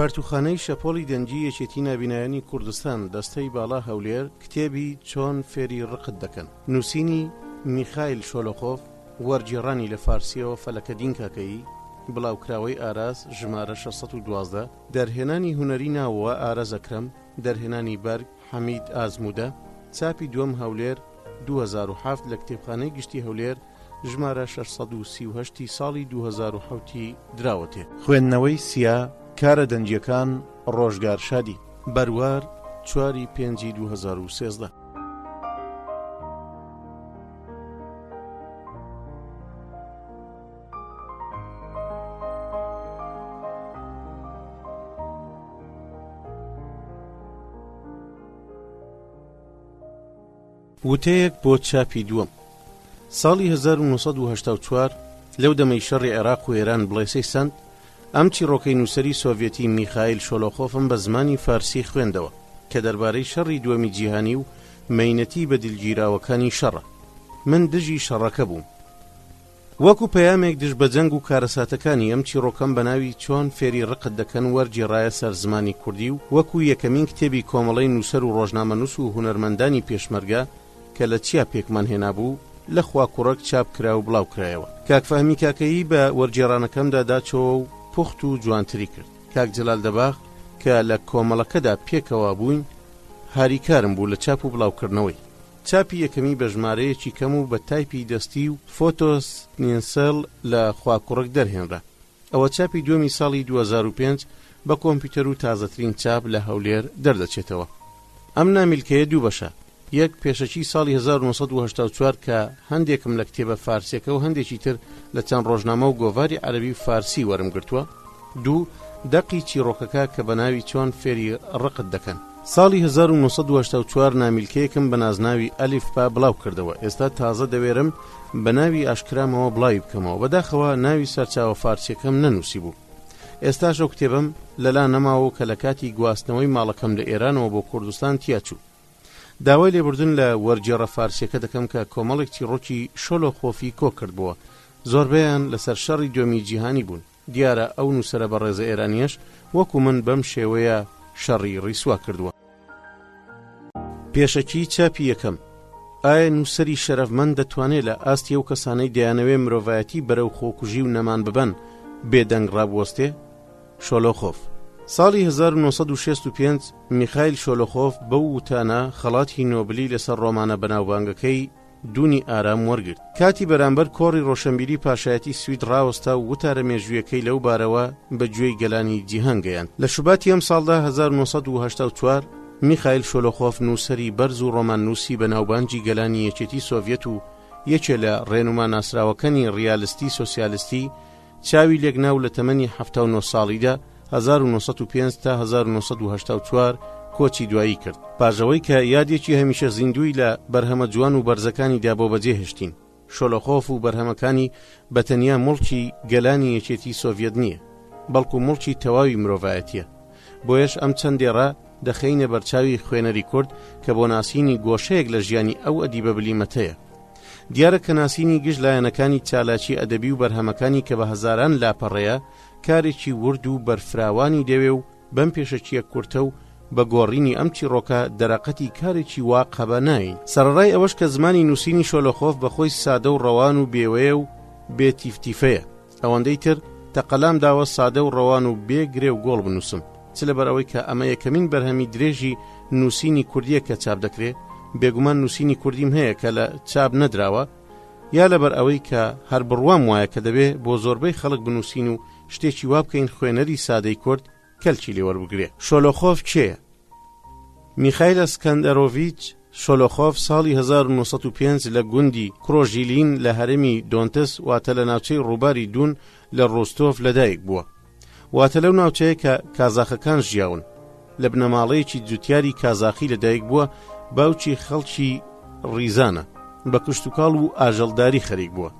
پەرتووخانەی شەپۆڵی دەنگی یەکێتی نابینایانی کوردستان دەستەی باڵا هەولێر کتێبی چۆن فێری ڕقت دەکەن نووسینی میخایل شۆلۆخۆف وەرگێڕانی لە فارسییەوە فەلەکەدین کاکەیی بڵاوکراوەی ئاراس ژمارە 612 دەرهێنانی هونەری ناوەوە ئارەز ئەکرەم دەرهێنانی بەرگ حەمید ئازموودە چاپی دووەم هەولێر 2007 لە کتێبخانەی گشتی هەولێر ژمارە 638 ی ساڵی 2007 ی دراوەتێ. خوێندنەوەی سیا، کارە دەنگییەکان، ڕۆژگار شادی. بەروار، چوار ی پێنجی 2013. وتەیەک بۆ چاپی دووەم. ساڵی 1984 لەو دەمەی شەڕی عێراق و ئێران بڵێسەی سەند، ئەم چیڕۆکەی نووسەری سۆڤیەتی میخایل شۆلۆخۆفم بە زمانی فارسی خوێندەوە کە دەربارەی شەڕی دووەمی جیهانی و مەینەتی بەدیلگیراوەکانی شەڕە. من دژی شەڕەکە بووم. وەکو پەیامێک دژ بە جەنگ و کارەساتەکانی، ئەم چیڕۆکەم بە ناوی چۆن فێری ڕقت دەکەن وەرگێڕایە سەر زمانی کوردی و وەکو یەکەمین کتێبی کۆمەڵەی نووسەر و ڕۆژنامەنووس و هونەرمەندانی پێشمەرگە کە لە چیا پێکمان هێنابوو لە خواکوڕک چاپ کرا و بڵاو کرایەوە. کاک فەهمی کاکەیی بە وەرگێڕانەکەمدا داچۆوە و پوخت و جوانتری کرد. کاک جەلال دەباغ کە لە کۆمەڵەکەدا پێکەوە بووین هاریکارم بوو لە چاپ و بڵاوکردنەوەی. چاپی یەکەمی بە ژمارەیەکی کەم و بە تایپی دەستی و فۆتۆستنسڵ لە خواکوڕک دەرهێنرا. ئەوە چاپی دووەمی ساڵی 2005 بە کۆمپیوتەر و تازەترین چاپ لە هەولێر دەردەچێتەوە. ئەم نامیلکەیە دوو بەشە، یەک پێشەکی ساڵی 1984 کە هەندێکم لە کتێبە فارسیەکە و هەندێکی تر لە چەند ڕۆژنامە و گۆڤاری عەرەبی و فارسی وەرم گرتووە. دوو، دەقی چیڕۆکەکە کە بە ناوی چۆن فێری ڕقت دەکەن. ساڵی 1984 نامیلکەیەکم بە نازناوی ئەلیف پا بڵاو کردەوە، ئێستا تازە دەوێرم بە ناوی ئاشکرامەوە بڵاوی بکەمەوە، بەداخەوە ناوی سەرچاوە فارسیەکەم نەنووسیبوو. ئێستاش ئەو کتێبەم لەلا نەماوە و کە لە کاتی گواستنەوەی ماڵەکەم لە ئێرانەوە بۆ کوردستان تیا چوو. داوای لێبوردن لە وەرگێڕە فارسیەکە دەکەم کە کۆمەڵێک چیڕۆکی شۆلۆخۆفی کۆ کردبۆوە، زۆربەیان لەسەر شەڕی دووەمی جیهانی بوون. دیارە ئەو نووسەرە بەڕێزە ئێرانییەش وەکو من بەم شێوەیە شەڕی ڕیسوا کردووە. پێشەکی چاپی یەکەم، ئایا نووسەری شەرەفمەند دەتوانێ لە ئاستی ئەو کەسانەی دەیانەوێ مرۆڤایەتی بەرەو خۆکوژی و نەمان ببەن، بێدەنگ ڕابوەستێ؟ شۆلۆخۆف. ساڵی 1965 میخایل شۆلۆخۆف بەو وتانە خەڵاتی نۆبلی لەسەر ڕۆمانە بەناوبانگەکەی دونی ئارام وەرگرت. کاتی بەرامبەر کۆڕی ڕۆشەنبیری پاشایەتی سوید ڕاوەستا و وتارە مێژوویەکەی لەو بارەوە بە گوێی گەلانی جیهان گەیاند. لە شوباتی ئەمساڵدا 1984 میخایل شۆلۆخۆف نووسەری بەرز و ڕۆماننووسی بەناوبانگی گەلانی یەکێتی سۆڤیەت و یەکێ لە ڕێنوما ناسراوەکەنی ڕیالستی سۆسیالستی چاوی لێک نا و لە تەمەنی 79 ساڵیدا 1905 تا 1984 کۆچی دوایی کرد. پاش ئەوەی کە یادێکی هەمیشە زیندووی لە بەرهەمە جوان و بەرزەکانیدا بۆ بەجێ هێشتین. شۆلۆخۆف و بەرهەمەکانی بە تەنیا موڵکی گەلانی یەکێتی سۆڤیەت نییە، بەڵکو موڵکی تەواوی مرۆڤایەتییە. بۆیەش ئەم چەند دێڕە دەخەینە بەرچاوی خوێنەری کورد کە بۆ ناسینی گۆشەیەک لە ژیانی ئەو ئەدیبە بلیمەتەیە. دیارە کە ناسینی گشت لایەنەکانی چالاکی ئەدەبی و بەرهەمەکانی کە بە هەزاران لاپەڕەیە، کارێکی ورد و بەرفراوانی دەوێ و بەم پێشەکییە کورتە و بە گۆڕینی ئەم چیڕۆکە دەرەقەتی کارێکی وا قەبە نایەین. سەرەڕای ئەوەش کە زمانی نووسینی شۆلۆخۆف بە خۆی سادە و ڕەوان و بێوەیە و بێ تیفتیفەیە، ئەوەندەی تر تەقەلام داوە سادە و ڕەوان و بێ گرێ و گۆڵ بنووسم، چ لەبەر ئەوەی کە ئەمە یەکەمین بەرهەمی درێژی نووسینی کوردییە کە چاپ دەکرێ، بێگومان نووسینی کوردیم هەیە کە لە چاپ نەدراوە، یا لەبەر ئەوەی کە هەر بڕوام وایە کە دەبێ بۆ زۆربەی خەڵک بنووسین و شتێکی وا بکەین خوێنەری سادەی کورد کەلکی لێ وەربگرێ. شۆلۆخۆف کێیە؟ میخایل ئەسکەندەرۆڤیچ شۆلۆخۆف ساڵی 1905 لە گوندی کرۆژیلین لە هەرێمی دۆنتس واتە لە ناوچەی ڕووباری دون لە ڕۆستۆف لەدایک بووە. واتە لەو ناوچەیە کە کازاخەکان ژیاون. لە بنەماڵەیەکی جوتیاری کازاخی لەدایک بووە، باوکی خەڵکی ڕیزانە، بە کشتوکاڵ و ئاژەڵداری خەریک بووە.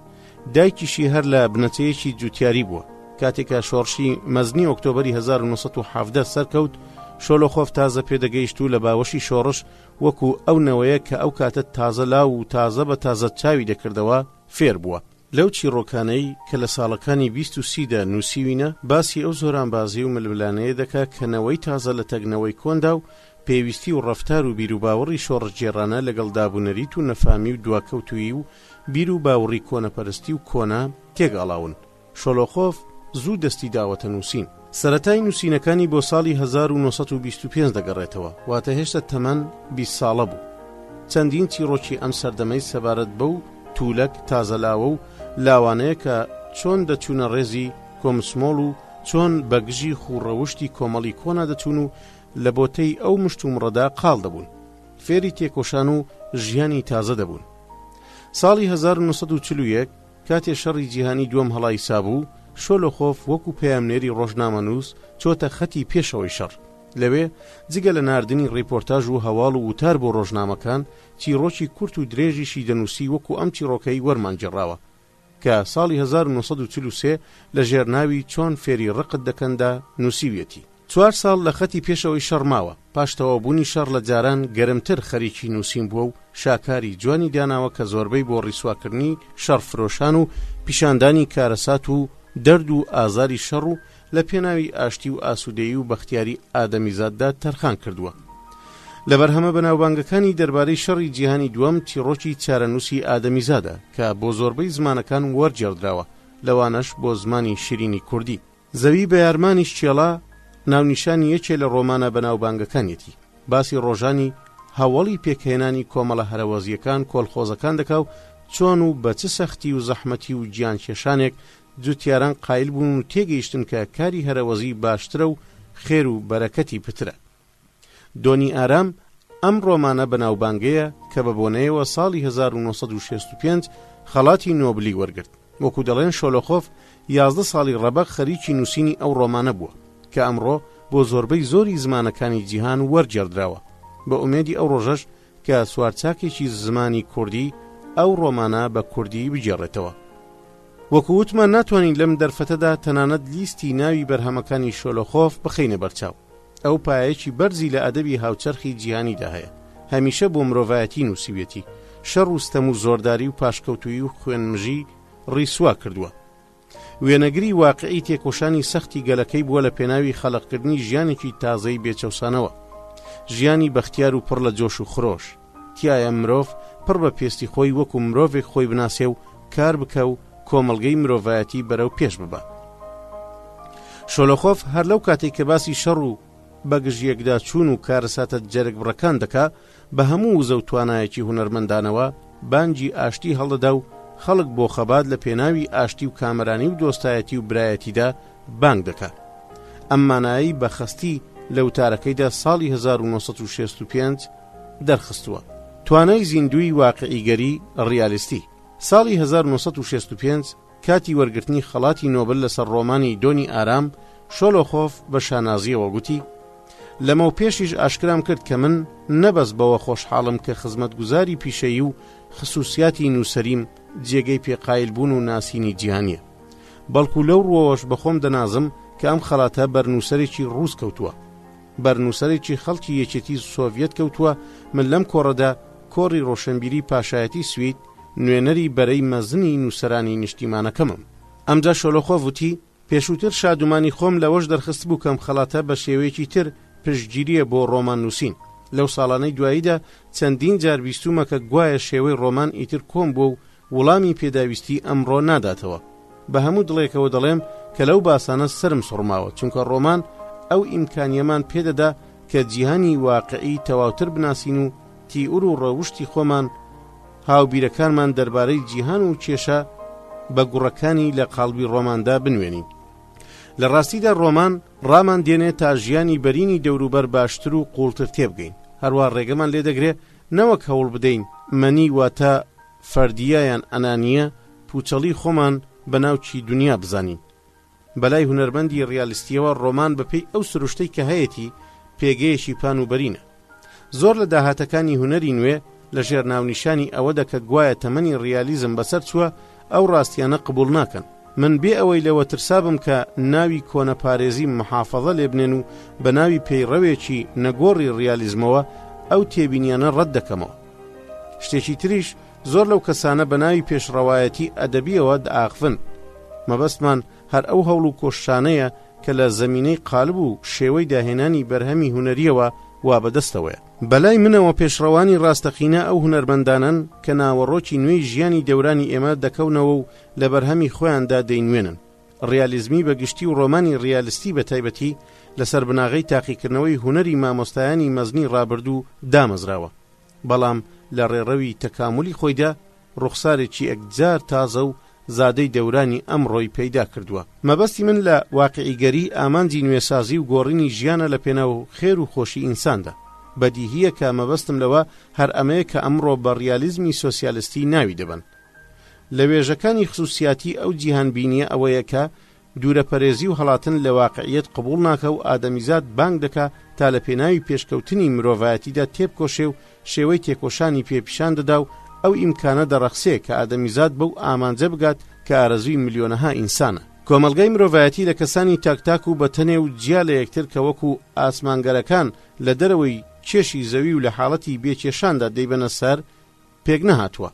دایکیشی هەر لە بنەچەیەکی جوتیاری بووە. کاتێک کە شۆڕشی مەزنی ئۆکتۆبەری 1917 سەرکەوت، شۆلۆخۆف تازە پێدەگەیشت و لە باوەشی شۆڕش وەکو ئەو نەوەیە کە ئەو کاتە تازە لاو و تازە بە تازە چاوی دەکردەوە، فێر بووە. لەو چیڕۆکانەی کە لە ساڵەکانی 20 و سیدا نووسیوینە، باسی ئەو زۆرانبازی و ململانێیە دەکا کە نەوەی تازە لەتەک نەوەی کۆندا و پێویستی و ڕەفتار و بیروباوەڕی شۆڕشگێڕانە لەگەڵ دابونەریت و نەفامی و دواکەوتوویی و بیروباوڕی کۆنەپەرستی و کۆنە تێکئاڵاون. شۆلۆخۆف زوو دەستی داوەتە نووسین. سەرەتای نووسینەکانی بۆ ساڵی 1925 دەگەڕێتەوە، واتە هێشتا تەمەن 20 ساڵە بوو. چەندین چیڕۆکی ئەم سەردەمەی سەبارەت بەو توولەک تازەلاوە و لاوانەیە کە چۆن دەچوونە ڕێزی کۆمسمۆڵ و چۆن بە گژی خووڕەوشتی کۆمەڵی کۆنا دەچوون و لە بۆتەی ئەو مشتومڕەدا قاڵ دەبوون. فێری تێکۆشان و ژیانی تازە دەبوون. ساڵی 1941 کاتێ شەڕی جیهانی دووەم هەڵایسابوو، شۆلۆخۆف وەکو پەیامنێری ڕۆژنامەنووس چۆتە خەتی پێشەوەی شەڕ. لەوێ جگە لە ناردنی ڕیپۆرتاژ و هەواڵ و وتار بۆ ڕۆژنامەکان، چیڕۆکی کورت و درێژیشی دەنووسی وەکو ئەم چیڕۆکەی وەرمانگێڕاوە کە ساڵی 1943 لە ژێر ناوی چۆن فێری ڕقت دەکەن دا نووسیویەتی. چوار ساڵ لە خەتی پێشەوەی شەڕ ماوە، پاش تەواوبوونی شەڕ لە جاران گەرمتر خەریکی نووسین بووە و شاکاری جوانی داناوە کە زۆربەی بۆ ڕیسواکردنی شەڕفرۆشان و پیشاندانی کارەسات و دەرد و ئازاری شەڕ و لە پێناوی ئاشتی و ئاسوودەیی و بەختیاری ئادەمیزاددا تەرخان کردووە. لە بەرهەمە بەناوبانگەکانی دەربارەی شەڕی جیهانی دووەم چیڕۆکی چارەنووسی ئادەمیزادە کە بۆ زۆربەی زمانەکان وەرگێڕدراوە لەوانەش بۆ زمانی شیرینی کوردی. زەوی بە یارمانیش کێڵا ناونیشانی یەکێ لە ڕۆمانە بەناوبانگەکانیەتی. باسی ڕۆژانی هەوەڵی پێکهێنانی کۆمەڵە هەرەوەزییەکان کۆلخۆزەکان دەکا و چۆن و بە چ سەختی و زەحمەتی و گیانکێشانێک جوتیاران قایل بوون و تێگەیشتن کە کاری هەرەوەزی باشترە و خێر و بەرەکەتی پترە. دۆنی ئارام ئەم ڕۆمانە بەناوبانگەیە کە بە بۆنەیەوە ساڵی 1965 خەڵاتی نۆبلی وەرگرت. وەکو دەڵێن شۆلۆخۆف 11 ساڵی ڕەبەق خەریکی نووسینی ئەو ڕۆمانە بووە کە ئەمڕۆ بۆ زۆربەی زۆری زمانەکانی جیهان وەرگێڕدراوە. بە ئومێدی ئەو ڕۆژەش کە سوارچاکێکی زمانی کوردی ئەو ڕۆمانە بە کوردی بگێڕێتەوە. وەکو وتمان ناتوانین لەم دەرفەتەدا تەنانەت لیستی ناوی بەرهەمەکانی شۆلۆخۆف بخەینە بەرچاو. ئەو پایەیەکی بەرزی لە ئەدەبی هاوچەرخی جیهانیدا هەیە. هەمیشە بۆ مرۆڤایەتی نووسیویەتی. شەڕ و ستەم و زۆرداری و پاشکەوتوویی و خوێنمژی ڕیسوا کردووە. وێنەگری واقیعی تێکۆشانی سەختی گەلەکەی بووە لە پێناوی خەلقکردنی ژیانێکی تازەی بێ چەوسانەوە. ژیانی بەختیار و پڕ لە جۆش و خرۆش. تیایا مرۆڤ پڕ بە پێستی خۆی وەکو مرۆڤێک خۆی بناسێ و کار بکا و کۆمەڵگەی مرۆڤایەتی بەرەو پێش ببا. شۆلۆخۆف هەر لەو کاتەی کە باسی شەڕ و بەگژیەکداچوون و کارەساتە جەرگبڕەکان دەکا، بە هەموو وزە و توانایەکی هونەرمەندانەوە بانگی ئاشتی هەڵدەدا و خەڵک بۆ خەبات لە پێناوی ئاشتی و کامەرانی و دۆستایەتی و برایەتیدا بانگ دەکا. ئەم مانایەی بە خەستی لە وتارەکەیدا ساڵی 1965 دەرخستووە. توانای زیندووی واقیعیگەری ڕیالیستی. ساڵی 1965 کاتی وەرگرتنی خەڵاتی نۆبل لەسەر ڕۆمانی دۆنی ئارام، شۆلۆخۆف بە شانازییەوە گوتی، لەمەوپێشیش ئاشکرام کرد کە من نە بەس بەوە خۆشحاڵم کە خزمەتگوزاری پیشەیی و خسووسیاتی نووسەریم جێگەی پێقایلبوون و ناسینی جیهانییە، بەڵکو لەو ڕووەوەش بە خۆم دەنازم کە ئەم خەڵاتە بەر نووسەرێکی ڕووس کەوتووە. بەر نووسەرێکی خەڵکی یەکێتی سۆڤیەت کەوتووە، من لەم کۆڕەدا، کۆڕی ڕۆشنبیری پاشایەتی سوید، نوێنەری بەرەی مەزنی نووسەرانی نیشتیمانەکەمم. ئەمجا شۆلۆخۆف وتی، پێشووتر شادومانی خۆم لەوەش دەرخستبوو کە ئەم خەڵاتە بە شێوەیەکی تر پشتگیرییە بۆ ڕۆمان نووسین. لەو ساڵانەی دواییدا چەندین جار بیستوومە کە گوایە شێوەی ڕۆمان ئیتر کۆن بووە و وڵامی پێداویستی ئەمڕۆ ناداتەوە. بە هەموو دڵێکەوە دەڵێم کە لەو باسانە سەرم سوڕماوە، چونکە ڕۆمان ئەو ئیمکانییەمان پێدەدا کە جیهانی واقیعی تەواوتر بناسین و تیئور و ڕەوشتی خۆمان، هاوبیرەکانمان دەربارەی جیهان و کێشە بە گوڕەکانی لە قاڵبی ڕۆماندا بنوێنین. لە ڕاستیدا ڕۆمان ڕامان دێنێ تا ژیانی بەرینی دەوروبەر باشتر و قووڵتر تێبگەین، هەروا ڕێگەمان لێ دەگرێ نەوەک هەوڵ بدەین مەنی واتە فەردییە یان ئەنانییە پووچەڵی خۆمان بە ناوکی دونیا بزانین. بەلای هونەرمەندی ڕیالیستییەوە ڕۆمان بەپێی ئەو سروشتەی کە هەیەتی پێگەیەکی پان و بەرینە. زۆر لە داهاتەکانی هونەری نوێ لە ژێر ناونیشانی ئەوەدا کە گوایە تەمەنی ڕیالیزم بەسەر چووە ئەو ڕاستیانە قبوڵ ناکەن. من بێ ئەوەی لەوە ترسابم کە ناوی کۆنەپارێزی محافەزە لێبنێن و بە ناوی پەیڕەوێکی نەگۆڕی ڕیالیزمەوە ئەو تێبینیانە ڕەت دەکەمەوە. شتێکی تریش. زۆر لەو کەسانە بە ناوی پێشڕەوایەتی ئەدەبییەوە دەئاخڤن. مەبەستمان هەر ئەو هەوڵ و کۆششانەیە کە لە زەمینەی قالب و شێوەی داهێنانی بەرهەمی هونەرییەوە وا بەدەستەوەیە. بەلای منەوە پێشڕەوانی ڕاستەقینە ئەو هونەرمەندانەن کە ناوەڕۆکی نوێی ژیانی دەورانی ئێمە دەکەونەوە و لە بەرهەمی خۆیاندا دەینوێنن. ڕیالیزمی بە گشتی و ڕۆمانی ڕیالستی بە تایبەتی لەسەر بناغەی تاقیکردنەوەی هونەری مامۆستایانی مەزنی ڕابردوو دامەزراوە، بەڵام لە ڕێڕەوی تەکامولی خۆیدا ڕوخسارێکی ئەکجار تازە و زادەی دەورانی ئەمڕۆی پەیدا کردووە. مەبەستی من لە واقیعیگەری ئامانجی نوێسازی و گۆڕینی ژیانە لە پێناو خێر و خۆشی ئینساندا. بەدیهییە کە مەبەستم لەوە هەر ئەمەیە کە ئەمڕۆ بە ڕیالیزمی سۆسیالستی ناوی دەبەن. لە وێژەکانی خسوسیاتی ئەو جیهانبینییە ئەوەیە کە دوورەپەرێزی و هەڵاتن لە واقعیەت قبوڵ ناکا و ئادەمیزاد بانگ دەکا تا لە پێناوی پێشکەوتنی مرۆڤایەتیدا تێبکۆشێ و شێوەی تێکۆشانی پێ پیشان دەدا و ئەو ئیمکانە دەڕەخسێ کە ئادەمیزاد بەو ئامانجە بگات کە ئارەزووی ملیۆنەها ئینسانە. کۆمەڵگای مرۆڤایەتی لە کەسانی تاک تاک و بە تەنێ و جیا لە یەکتر کە وەکوو ئاسمانگەرەکان لە دەرەوەی کێشی زەوی و لە حاڵەتی بێ کێشاندا دەیبەنە سەر پێک نەهاتووە.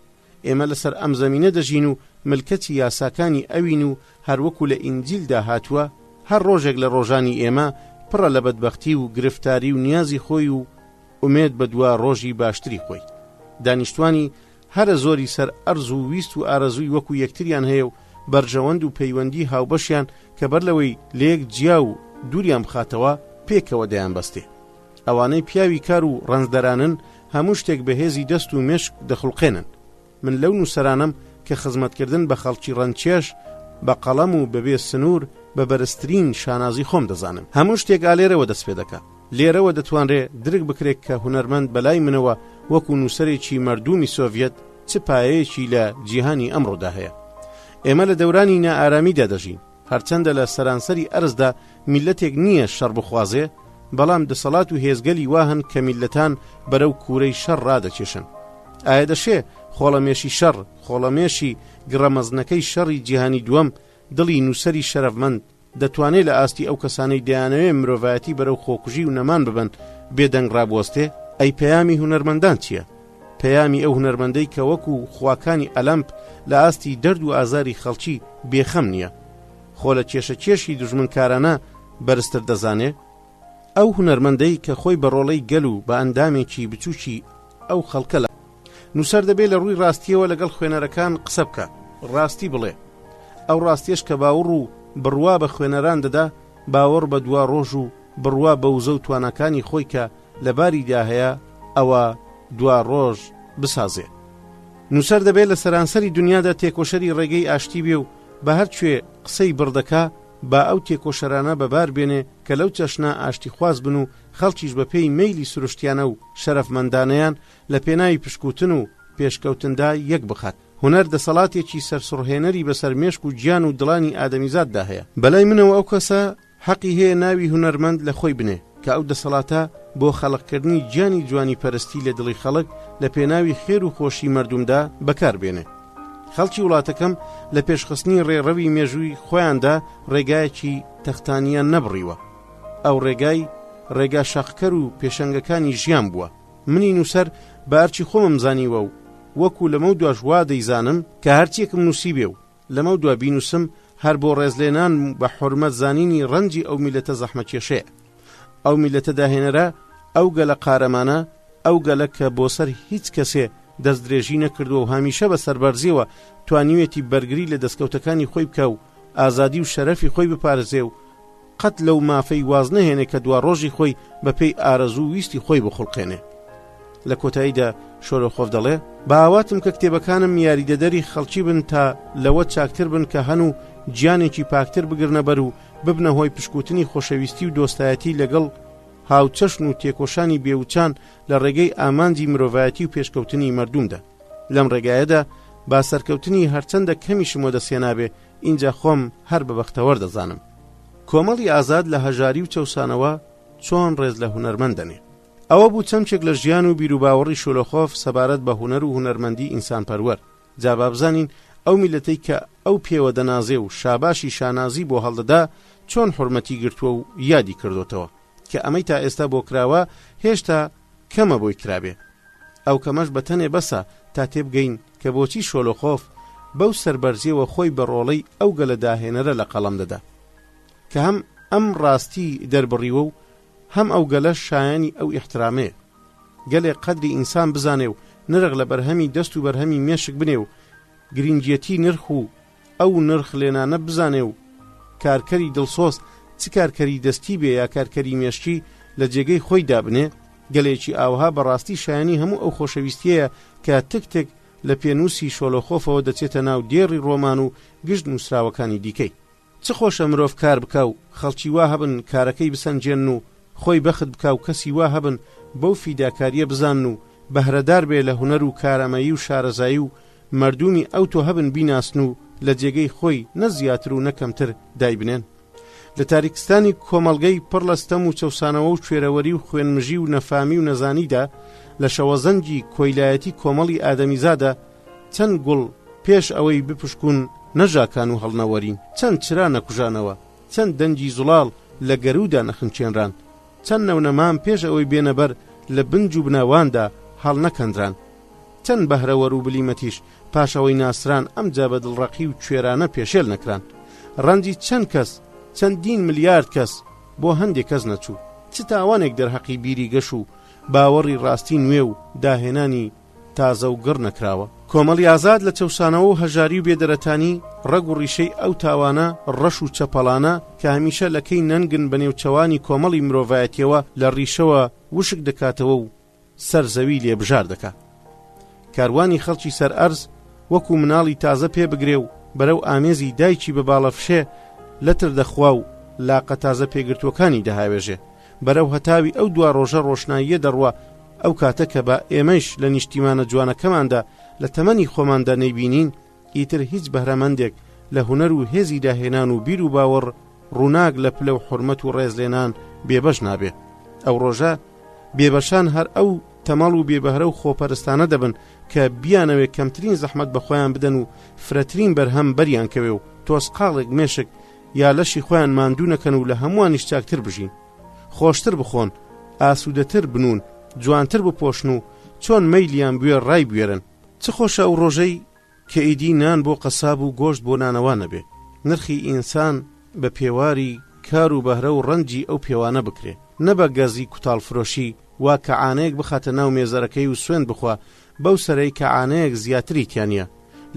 ئێمە لەسەر ئەم زەمینە دەژین و ملکەچی یاساکانی ئەوین و هەروەکو لە ئینجیلدا هاتووە، هەر ڕۆژێک لە ڕۆژانی ئێمە پڕە لە بەدبەختی و گرفتاری و نیازی خۆی و ئومێد بە دوا ڕۆژی باشتری خۆی. دانیشتوانی هەرە زۆری سەر ئەرز و ویست و ئارەزووی وەکو یەکتریان هەیە و بەرژەوەند و پەیوەندی هاوبەشیان کە بەر لەوەی لەیەک جیا و دووریان بخاتەوە پێکەوە دەیانبەستێ. ئەوانەی پیاوی کار و ڕەنجدەرانن هەموو شتێک بە هێزی دەست و مێشک دەخوڵقێنن. من لەو نووسەرانەم کە خزمەتکردن بە خەڵکی ڕەنجکێش بە قەڵەم و بەبێ سنوور بە بەرزترین شانازی خۆم دەزانم. هەموو شتێک ئا لێرەوە دەست پێ دەکا. لێرەوە دەتوانرێ درک بکرێ کە هونەرمەند بە لای منەوە وەکوو نووسەرێکی مەردوومی سۆڤیەت چ پایەیەکی لە جیهانی ئەمڕۆدا هەیە. ئێمە لە دەورانی نائارامیدا دەژین. هەرچەندە لە سەرانسەری ئەرزدا میللەتێک نییە شەڕ بخوازێ، بەڵام دەسەڵات و هێزگەلی وا هەن کە میللەتان بەرەو کوورەی شەڕ ڕادەکێشن. ئایا دەشێ خۆڵەمێشی شەڕ، خۆڵەمێشی گڕە مەزنەکەی شەڕی جیهانی دووەم، دڵی نووسەری شەرەفمەند، دەتوانێ لە ئاستی ئەو کەسانەی دەیانەوێ مرۆڤایەتی بەرەو خۆکوژی و نەمان ببەن، بێدەنگ ڕابوەستێ؟ ئەی پەیامی هونەرمەندان چییە؟ پەیامی ئەو هونەرمەندەی کە وەکو خواکانی ئەلەمپ لە ئاستی دەرد و ئازاری خەڵکی بێخەم نییە، خۆ لە کێشەکێشی دوژمنکارانە بەرزتر دەزانێ؟ ئەو هونەرمەندەی کە خۆی بە ڕۆڵەی گەل و بە ئەندامێکی بچووکی ئەو خەڵکە لە. نووسەر دەبێ لە ڕووی ڕاستییەوە لەگەڵ خوێنەرەکان قسە بکا، ڕاستی بڵێ. ئەو ڕاستییەش کە باوڕ و بڕوا بە خوێنەران دەدا، باوەڕ بە دواڕۆژ و بڕوا بە وزە و تواناکانی خۆی کە لە باریدا هەیە ئەوە دوا ڕۆژ بسازێ. نووسەر دەبێ لە سەرانسەری دنیادا تێکۆشەری ڕێگەی ئاشتی بێ و بە هەر کوێ قسەی بڕ دەکا با ئەو تێکۆشەرانە بە بار بێنێ کە لەو چەشنە ئاشتیخواز بن و خەڵکیش بە پێی مەیلی سروشتیانە و شەرەفمەندانەیان لە پێناوی پشکووتن و پێشکەوتندا یەک بخات. هونەر دەسەڵاتێکی سەرسوڕهێنەری بەسەر مێشک و گیان و دڵانی ئادەمیزاددا هەیە. بەلای منەوە ئەو کەسە حەقی هەیە ناوی هونەرمەند لە خۆی بنێ، کە ئەو دەسەڵاتە بۆ خەڵقکردنی گیانی جوانیپەرستی لە دڵی خەڵک لە پێناوی خێر و خۆشی مەردومدا بەکار بێنێ. خەڵکی وڵاتەکەم لە پێشخستنی ڕێڕەوی مێژووی خۆیاندا ڕێگایەکی تەختانیان نەبڕیوە. ئەو ڕێگای، ڕێگا شەقکەر و پێشەنگەکانی ژیان بووە. منی نووسەر بە ئەرکی خۆمم زانیوە و وەکوو لەمەودواش وا دەیزانم، کە هەرچییەکم نووسیبێ و لەمەودوا بینووسم هەر بۆ ڕێزلێنان و بە حورمەت زانینی ڕەنجی ئەو میللەتە زەحمەتکێشەیە. ئەو میللەتە داهێنەرە، ئەو گەلە قارەمانە، ئەو گەلە کە بۆ سەر هیچ کەسێ دەستدرێژی نەکردووە و هەمیشە بە سەربەرزییەوە توانیویەتی بەرگری لە دەستکەوتەکانی خۆی بکا و ئازادی و شەرەفی خۆی بپارێزێ و قەت لەو مافەی واز نەهێنێ کە دواڕۆژی خۆی بە پێی ئارەزوو و ویستی خۆی بخوڵقێنێ. لە کۆتاییدا شۆلۆخۆف دەڵێ، بە ئاواتم کە کتێبەکانم یاریدەدەری خەڵکی بن تا لەوە چاکتر بن کە هەن و گیانێکی پاکتر بگرنە بەر و ببنە هۆی پشکووتنی خۆشەویستی و دۆستایەتی لەگەڵ هاوچەشن و تێکۆشانی بێوچان لە ڕێگەی ئامانجی مرۆڤایەتی و پێشکەوتنی مەردوومدا. لەم ڕێگایەدا با سەرکەوتنی هەرچەندە کەمیشم وەدەستهێنابێ ئینجا خۆم هەر بە بەختەوەر دەزانم. کۆمەڵی ئازاد لە هەژاری و چەوسانەوە چۆن ڕێز لە هونەرمەند دەنێ؟ ئەوە بوو چەمکێک لە ژیان و بیروباوەڕی شۆلۆخۆف سەبارەت بە هونەر و هونەرمەندی ئینسانپەروەر. جا با بزانین ئەو میللەتەی کە ئەو پێوە دەنازێ و شاباشی شانازی بۆ هەڵدەدا چۆن حورمەتی گرتووە و یادی کردۆتەوە. کە ئەمەی تا ئێستا بۆ کراوە هێشتا کەمە بۆی کرابێ. ئەو کەمەش بە تەنێ بەسە تا تێبگەین کە بۆچی شۆلۆخۆف بەو سەربەرزیەوە خۆی بە ڕۆڵەی ئەو گەلە داهێنەرە لە قەڵەم دەدا. کە هەم ئەم ڕاستی دەربڕیوە و هەم ئەو گەلەش شایانی ئەو ئیحترامەیە. گەلێک قەدری ئینسان بزانێ و نرخ لە بەرهەمی دەست و بەرهەمی مێشک بنێ و گرینگیەتی نرخ و ئەو نرخ لێنانە بزانێ و کارکەری دڵسۆز چ کارکەری دەستی بێ یا کارکەری مێشکی لە جێگەی خۆی دابنێ، گەلێکی ئاوها بە ڕاستی شایانی هەموو ئەو خۆشەویستیەیە کە تک تک لە پێنووسی شۆلۆخۆفەوە دەچێتە ناو دێڕی ڕۆمان و گشت نووسراوەکانی دیکەی. چ خۆشە مرۆڤ کار بکا و خەڵکی وا هەبن کارەکەی بسەنگێنن و خۆی بەخت بکا و کەسی وا هەبن بەو فیداکارییە بزانن و بەهرەدار بێ لە هونەر و کارامەیی و شارەزایی و مەردوومی ئەوتۆ هەبن بیناسن و لە جێگەی خۆی نە زیاتر و نە کەمتر دایبنێن. لە تاریکستانی کۆمەڵگەی پڕ لە ستەم و چەوسانەوە و کوێرەوەری و خوێنمژی و نەفامی و نەزانیدا، لە شەوەزەنگی کۆیلایەتی کۆمەڵی ئادەمیزادا، چەند گوڵ پێش ئەوەی بپشکوون نەژاکان و هەڵنەوەرین، چەند چرا نەکوژانەوە، چەند دەنگی زوڵاڵ لە گەروودا نەخنکێنران، چەند نەونەمام پێش ئەوەی بێنە بەر لە بنج و بناواندا هەڵنەکەندران، چەند بەهرەوەر و بلیمەتیش پاش ئەوەی ناسران ئەمجا بە دڵڕەقی و کوێرانە پێشێل نەکران. ڕەنجی چەند کەس، چەندین ملیارد کەس، بۆ هەندێ کەس نەچوو. چ تاوانێک دەرهەقی بیری گەش و باوەڕی ڕاستی نوێ و داهێنانی تازە و گڕ نەکراوە. کۆمەڵی ئازاد لە چەوسانەوە و هەژاری و بێدەرەتانی، ڕەگ و ڕیشەی ئەو تاوانە ڕەش و چەپەڵانە کە هەمیشە لەکەی نەنگن بە نێوچەوانی کۆمەڵی مرۆڤایەتیەوە لە ڕیشەوە وشک دەکاتەوە و سەر زەوی لێ بژار دەکا. کاروانی خەڵکی سەر ئەرز وەکو مناڵی تازە پێ بگرێ و بەرەو ئامێزی دایکی بە باڵەفشێ لەتر دەخوا و لاقە تازە پێگرتووەکانی دەهاوێژێ. بەرەو هەتاوی ئەو دوا ڕۆژە ڕۆشناییە دەڕوا، ئەو کاتە کە با ئێمەیش لە نیشتیمانە جوانەکەماندا لە تەمەنی خۆماندا نەیبینین، ئیتر هیچ بەهرەمەندێک لە هونەر و هێزی داهێنان و بیر و باوەڕ ڕووناک لە پلە و حورمەت و ڕێزلێنان بێبەش نابێ. ئەو ڕۆژە بێبەشان هەر ئەو تەمەڵ و بێبەهرە و خۆپەرستانە دەبن کە بیانەوێ کەمترین زەحمەت بە خۆیان بدەن و فرەترین بەرهەم بەریان کەوێ و تۆزقاڵێک مێشک یا لەشی خۆیان ماندوو نەکەن و لە هەمووانیش چاکتر بژین، خۆشتر بخۆن، ئاسوودەتر بنوون، جوانتر بپۆشن و چۆن مەیلیان بوێ ڕایبوێرن. چ خۆشە ئەو ڕۆژەی کە ئیدی نان بۆ قەساب و گۆشت بۆ نانەوا نەبێ، نرخی ئینسان بە پێواری کار و بەهرە و ڕەنجی ئەو پێوانە بکرێ، نە بە گەزی کوتاڵفرۆشی وا کە عانەیەک بخاتە ناو مێزەرەکەی و سوێند بخوا بەو سەرەی کە عانەیەک زیاتری تیا نیە.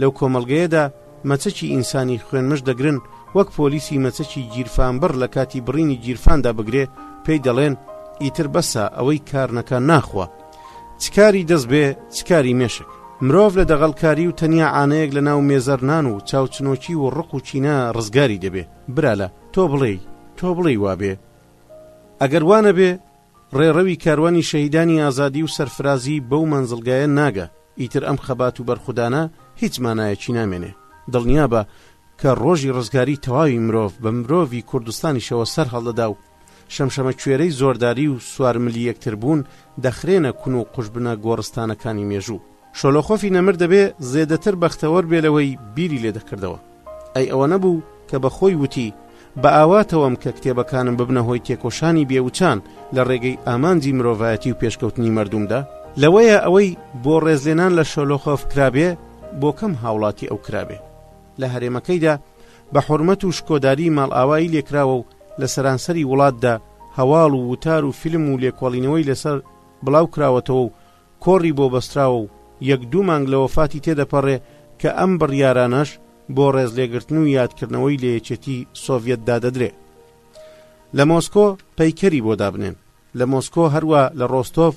لەو کۆمەڵگەیەدا مەچەکی ئینسانی خوێنمژ دەگرن وەک پۆلیسی مەچەکی گیرفانبڕ لە کاتی بڕینی گیرفاندا بگرێ پێی دەڵێن ئیتر بەسە ئەوەی کار نەکا ناخوا. چ کاری دەست بێ چ کاری مێشک. مرۆڤ لە دەغەڵکاری و تەنیا عانەیەک لە ناو مێزەرنان و چاوچنۆکی و ڕق و کینە ڕزگاری دەبێ. برالە تۆ بڵێی تۆ بڵێی وابێ؟ ئەگەر وا نەبێ ڕێڕەوی کاروانی شەهیدانی ئازادی و سەرفرازی بەو مەنزڵگایە ناگا، ئیتر ئەم خەبات و بەرخودانە هیچ مانایەکی نامێنێ. دڵنیابە کە ڕۆژی ڕزگاری تەواوی مرۆڤ بە مرۆڤی کوردستانیشەوە سەر هەڵدەدا و شەمشەمەکوێرەی زۆرداری و سوارملی یەکتربوون دەخرێنە کون و قوژبنە گۆڕستانەکانی مێژوو. شۆلۆخۆفی نەمر دەبێ زێدەتر بەختەوەر بێ لەوەی بیری لێ دەکردەوە. ئەی ئەوە نەبوو کە بە خۆی وتی، بە ئاواتەوەم کە کتێبەکانم ببنە هۆی تێکۆشانی بێ وچان لە ڕێگەی ئامانجی مرۆڤایەتی و پێشکەوتنی مەردومدا؟ لەوەیە ئەوەی بۆ ڕێزلێنان لە شۆلۆخۆف کرابێ، بۆ کەم هاوڵاتی ئەو کرابێ. لە هەرێمەکەیدا بە حورمەت و شکۆداری ماڵئاوایی لێکراوە و لە سەرانسەری وڵاتدا هەواڵ و وتار و فیلم و لێکۆڵینەوەی لەسەر بڵاو کراوەتەوە و کۆڕی بۆ بەستراوە و یەک دوو مانگ لە وەفاتی تێدەپەڕێ کە ئەم بڕیارانەش بۆ ڕێزلێگرتن و یادکردنەوەی لە یەکێتی سۆڤیەتدا دەدرێ. لە مۆسکۆ پەیکەری بۆ دابنێن. لە مۆسکۆ هەروا لە ڕۆستۆڤ،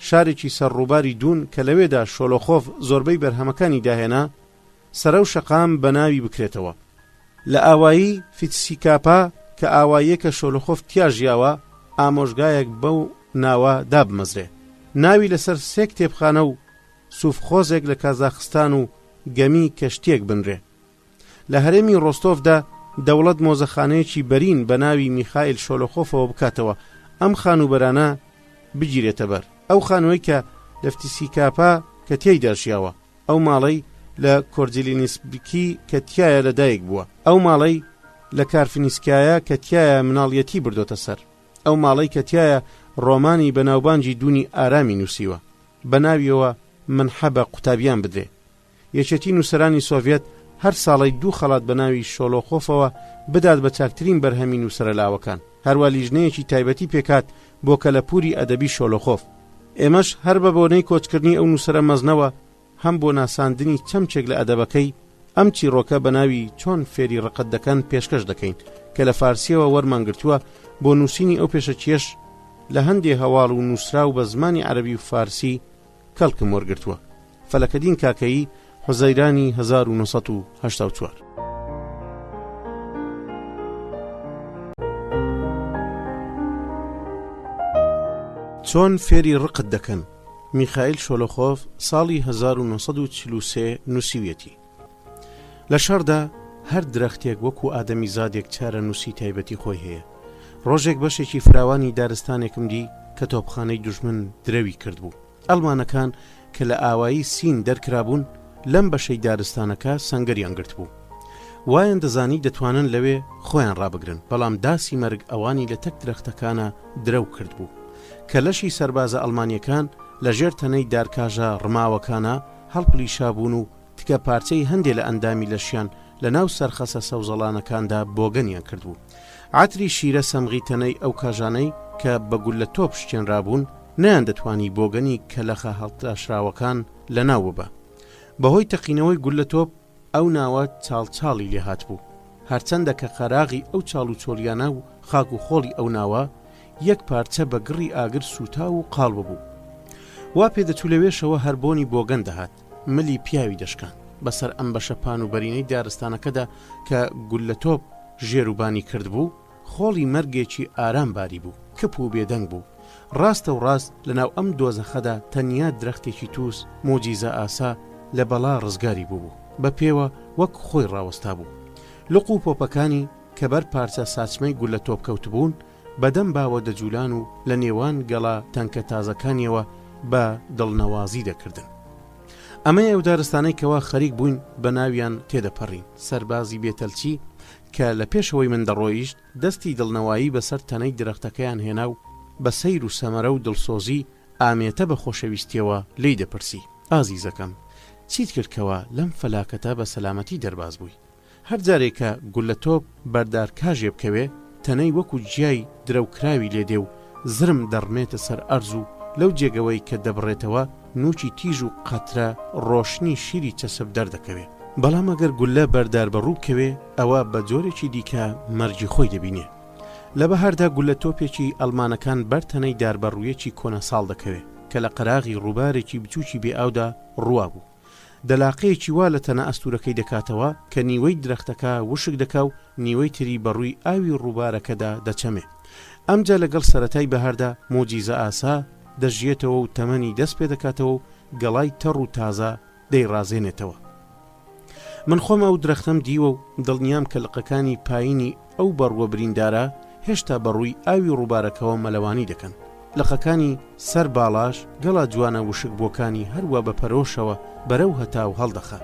شارێکی سەر ڕووباری دوون کە لەوێدا شۆلۆخۆف زۆربەی بەرهەمەکانی داهێنا، سەرەو شەقام بە ناوی بکرێتەوە. لە ئاوایی فیتسیکاپا کە ئاواییەکە شۆلۆخۆف تیا ژیاوە، ئامۆژگایەک بەو ناوە دابمەزرێ. ناوی لەسەر سێ کتێبخانە و سوفخۆزێک لە کازاخستان و گەمی کەشتییەک بنرێ. لە هەرێمی ڕۆستۆڤدا دەوڵەت مۆزەخانەیەکی بەرین بە ناوی میخائیل شۆلۆخۆفەوە بکاتەوە، ئەم خانووبەرانە بگیرێتە بەر. ئەو خانووەی کە لە فتیسیکاپا کە تێیدا ژیاوە. ئەو ماڵەی لە کۆرجیلینیسبکی کە تیایا لە دایک بووە. ئەو ماڵەی لە کارفنیسکایا کە تیایا مناڵیەتی بردۆتە سەر. ئەو ماڵەی کە تیایا ڕۆمانی بەناوبانگی دوونی ئارامی نووسیوە. بە ناویەوە منحە بە قوتابیان بدرێ. یەکێتی نووسەرانی سۆڤیەت هەر ساڵەی دوو خەڵات بە ناوی شۆلۆخۆفەوە بدات بە چاکترین بەرهەمی نووسەرە لاوەکان. هەروا لیژنەیەکی تایبەتی پێکهات بۆ کەلەپووری ئەدەبی شۆلۆخۆف. ئێمەش هەر بە بۆنەی کۆچکردنی ئەو نووسەرە مەزنەوە، هەم بۆ ناساندنی چەمکێک لە ئەدەبەکەی، ئەم چیڕۆکە بە ناوی چۆن فێری ڕقت دەکەن پێشکەش دەکەین، کە لە فارسییەوە وەرمان گرتووە، بۆ نووسینی ئەو پێشەکییەش لە هەندێ هەواڵ و نووسراو بە زمانی عەرەبی و فارسی کەڵکم وەرگرتووە. فەلەکەدین کاکەیی، حوزەیرانی 1984. چۆن فێری ڕقت دەکەن؟ میخائیل شۆلۆخۆف ساڵی 1943 نووسیویەتی. لە شەڕدا هەر درەختێک وەکو ئادەمیزادێک چارەنووسی تایبەتی خۆی هەیە. ڕۆژێک بەشێکی فراوانی دارستانێکم دی کە تۆپخانەی دوژمن درەوی کردبوو. ئەڵمانەکان کە لە ئاوایی سین دەرکرابوون، لەم بەشەی دارستانەکە سەنگەریان گرتبوو. وایان دەزانی دەتوانن لەوێ خۆیان ڕابگرن، بەڵام داسی مەرگ ئەوانی لە تەک درەختەکانا درەو کردبوو. کە لەشی سەربازە ئەڵمانییەکان لە ژێر تەنەی دارکاژە ڕماوەکانا هەڵپلیشابوون و تکە پارچەی هەندێ لە ئەندامی لەشیان لە ناو سەرخەسە سەوزەڵانەکاندا بۆگەنیان کردبوو. عەتری شیرە سەمغی تەنەی ئەو کاژانەی کە بە گوللە تۆپ شکێنرابوون، نەیاندەتوانی بۆگەنی کەلەخە هەڵتراشراوەکان لەناو ببا. بەهۆی تەقینەوەی گوللە تۆپ ئەو ناوە چاڵ چاڵی لێ هاتبوو. هەرچەندە کە قەراغی ئەو چاڵ و چۆڵیانە و خاک و خۆڵی ئەو ناوە یەک پارچە بە گڕی ئاگر سووتاو و قاڵ ببوو. وا پێدەچوو لەوێشەوە هەر بۆنی بۆگەن دەهات. ملی پیاوی دەشکاند. بەسەر ئەم بەشە پان و بەرینەی دارستانەکەدا کە گوللە تۆپ ژێر و بانی کردبوو، خۆڵی مەرگێکی ئارام باریبوو، کپ و بێدەنگ بوو. ڕاستە و ڕاست لەناو ئەم دۆزەخەدا تەنیا درەختێکی تووز، موجیزە ئاسا، لە بەڵا ڕزگاری بووبوو. بە پێوە وەک خۆی ڕاوەستابوو. لق و پۆپەکانی کە بەر پارچە ساچمەی گوللە تۆپ کەوتبوون، بە دەم باوە دەجوولان و لە نێوان گەڵا تەنکە تازەکانیەوە بە دڵنەوازی دەکردن. ئەمەیە ئەو دارستانەی کەوا خەریک بووین بە ناویان تێدەپەڕین. سەربازی بێتەلچی کە لە پێشەوەی من دەڕۆیشت، دەستی دڵنەوایی بەسەر تەنەی درەختەکەیان هێنا و بە سەیر و سەمەرە و دڵسۆزی ئامێتە بە خۆشەویستیەوە لێی دەپرسی، ئازیزەکەم، چیت کرد کەوا لەم فەلاکەتە بە سەلامەتی دەرباز بووی؟ هەر جارێ کە گوللە تۆپ بەر دارکاژێ بکەوێ، تەنەی وەکوو گیای درەوکراوی لێ دێ و زرم دەڕمێتە سەر ئەرز و لەو جێگەوەی کە دەبڕێتەوە نووکی تیژ و قەترە ڕۆشنی شیری چەسپ دەردەکەوێ. بەڵام ئەگەر گوللە بەر داربەڕوو بکەوێ، ئەوە بە جۆرێکی دیکە مەرگی خۆی دەبینێ. لە بەهاردا گوللە تۆپێکی ئەڵمانەکان بەر تەنەی داربەڕوویەکی کۆنەساڵ دەکەوێ کە لە قەراغی ڕووبارێکی بچووکی بێ ئاودا ڕووابوو. دەلاقەیەکی وا لە تەنە ئەستوورەکەی دەکاتەوە کە نیوەی درەختەکە وشک دەکا و نیوەی تری بە ڕووی ئاوی ڕووبارەکەدا دەچەمێ. ئەمجا لەگەڵ سەرەتای بەهاردا موجیزەئاسا دەژیێتەوە و تەمەنی دەست پێ دەکاتەوە و گەڵای تەڕ و تازە دەیڕازێنێتەوە. من خۆم ئەو درەختەم دیوە و دڵنیام کە لقەکانی پایینی ئەو بەڕووە بریندارە هێشتا بە ڕووی ئاوی ڕووبارەکەوە مەلەوانی دەکەن. لقەکانی سەر باڵاش گەڵا جوانە وشکبووەکانی هەروا بە پەرۆشەوە بەرەو هەتاو هەڵدەخا.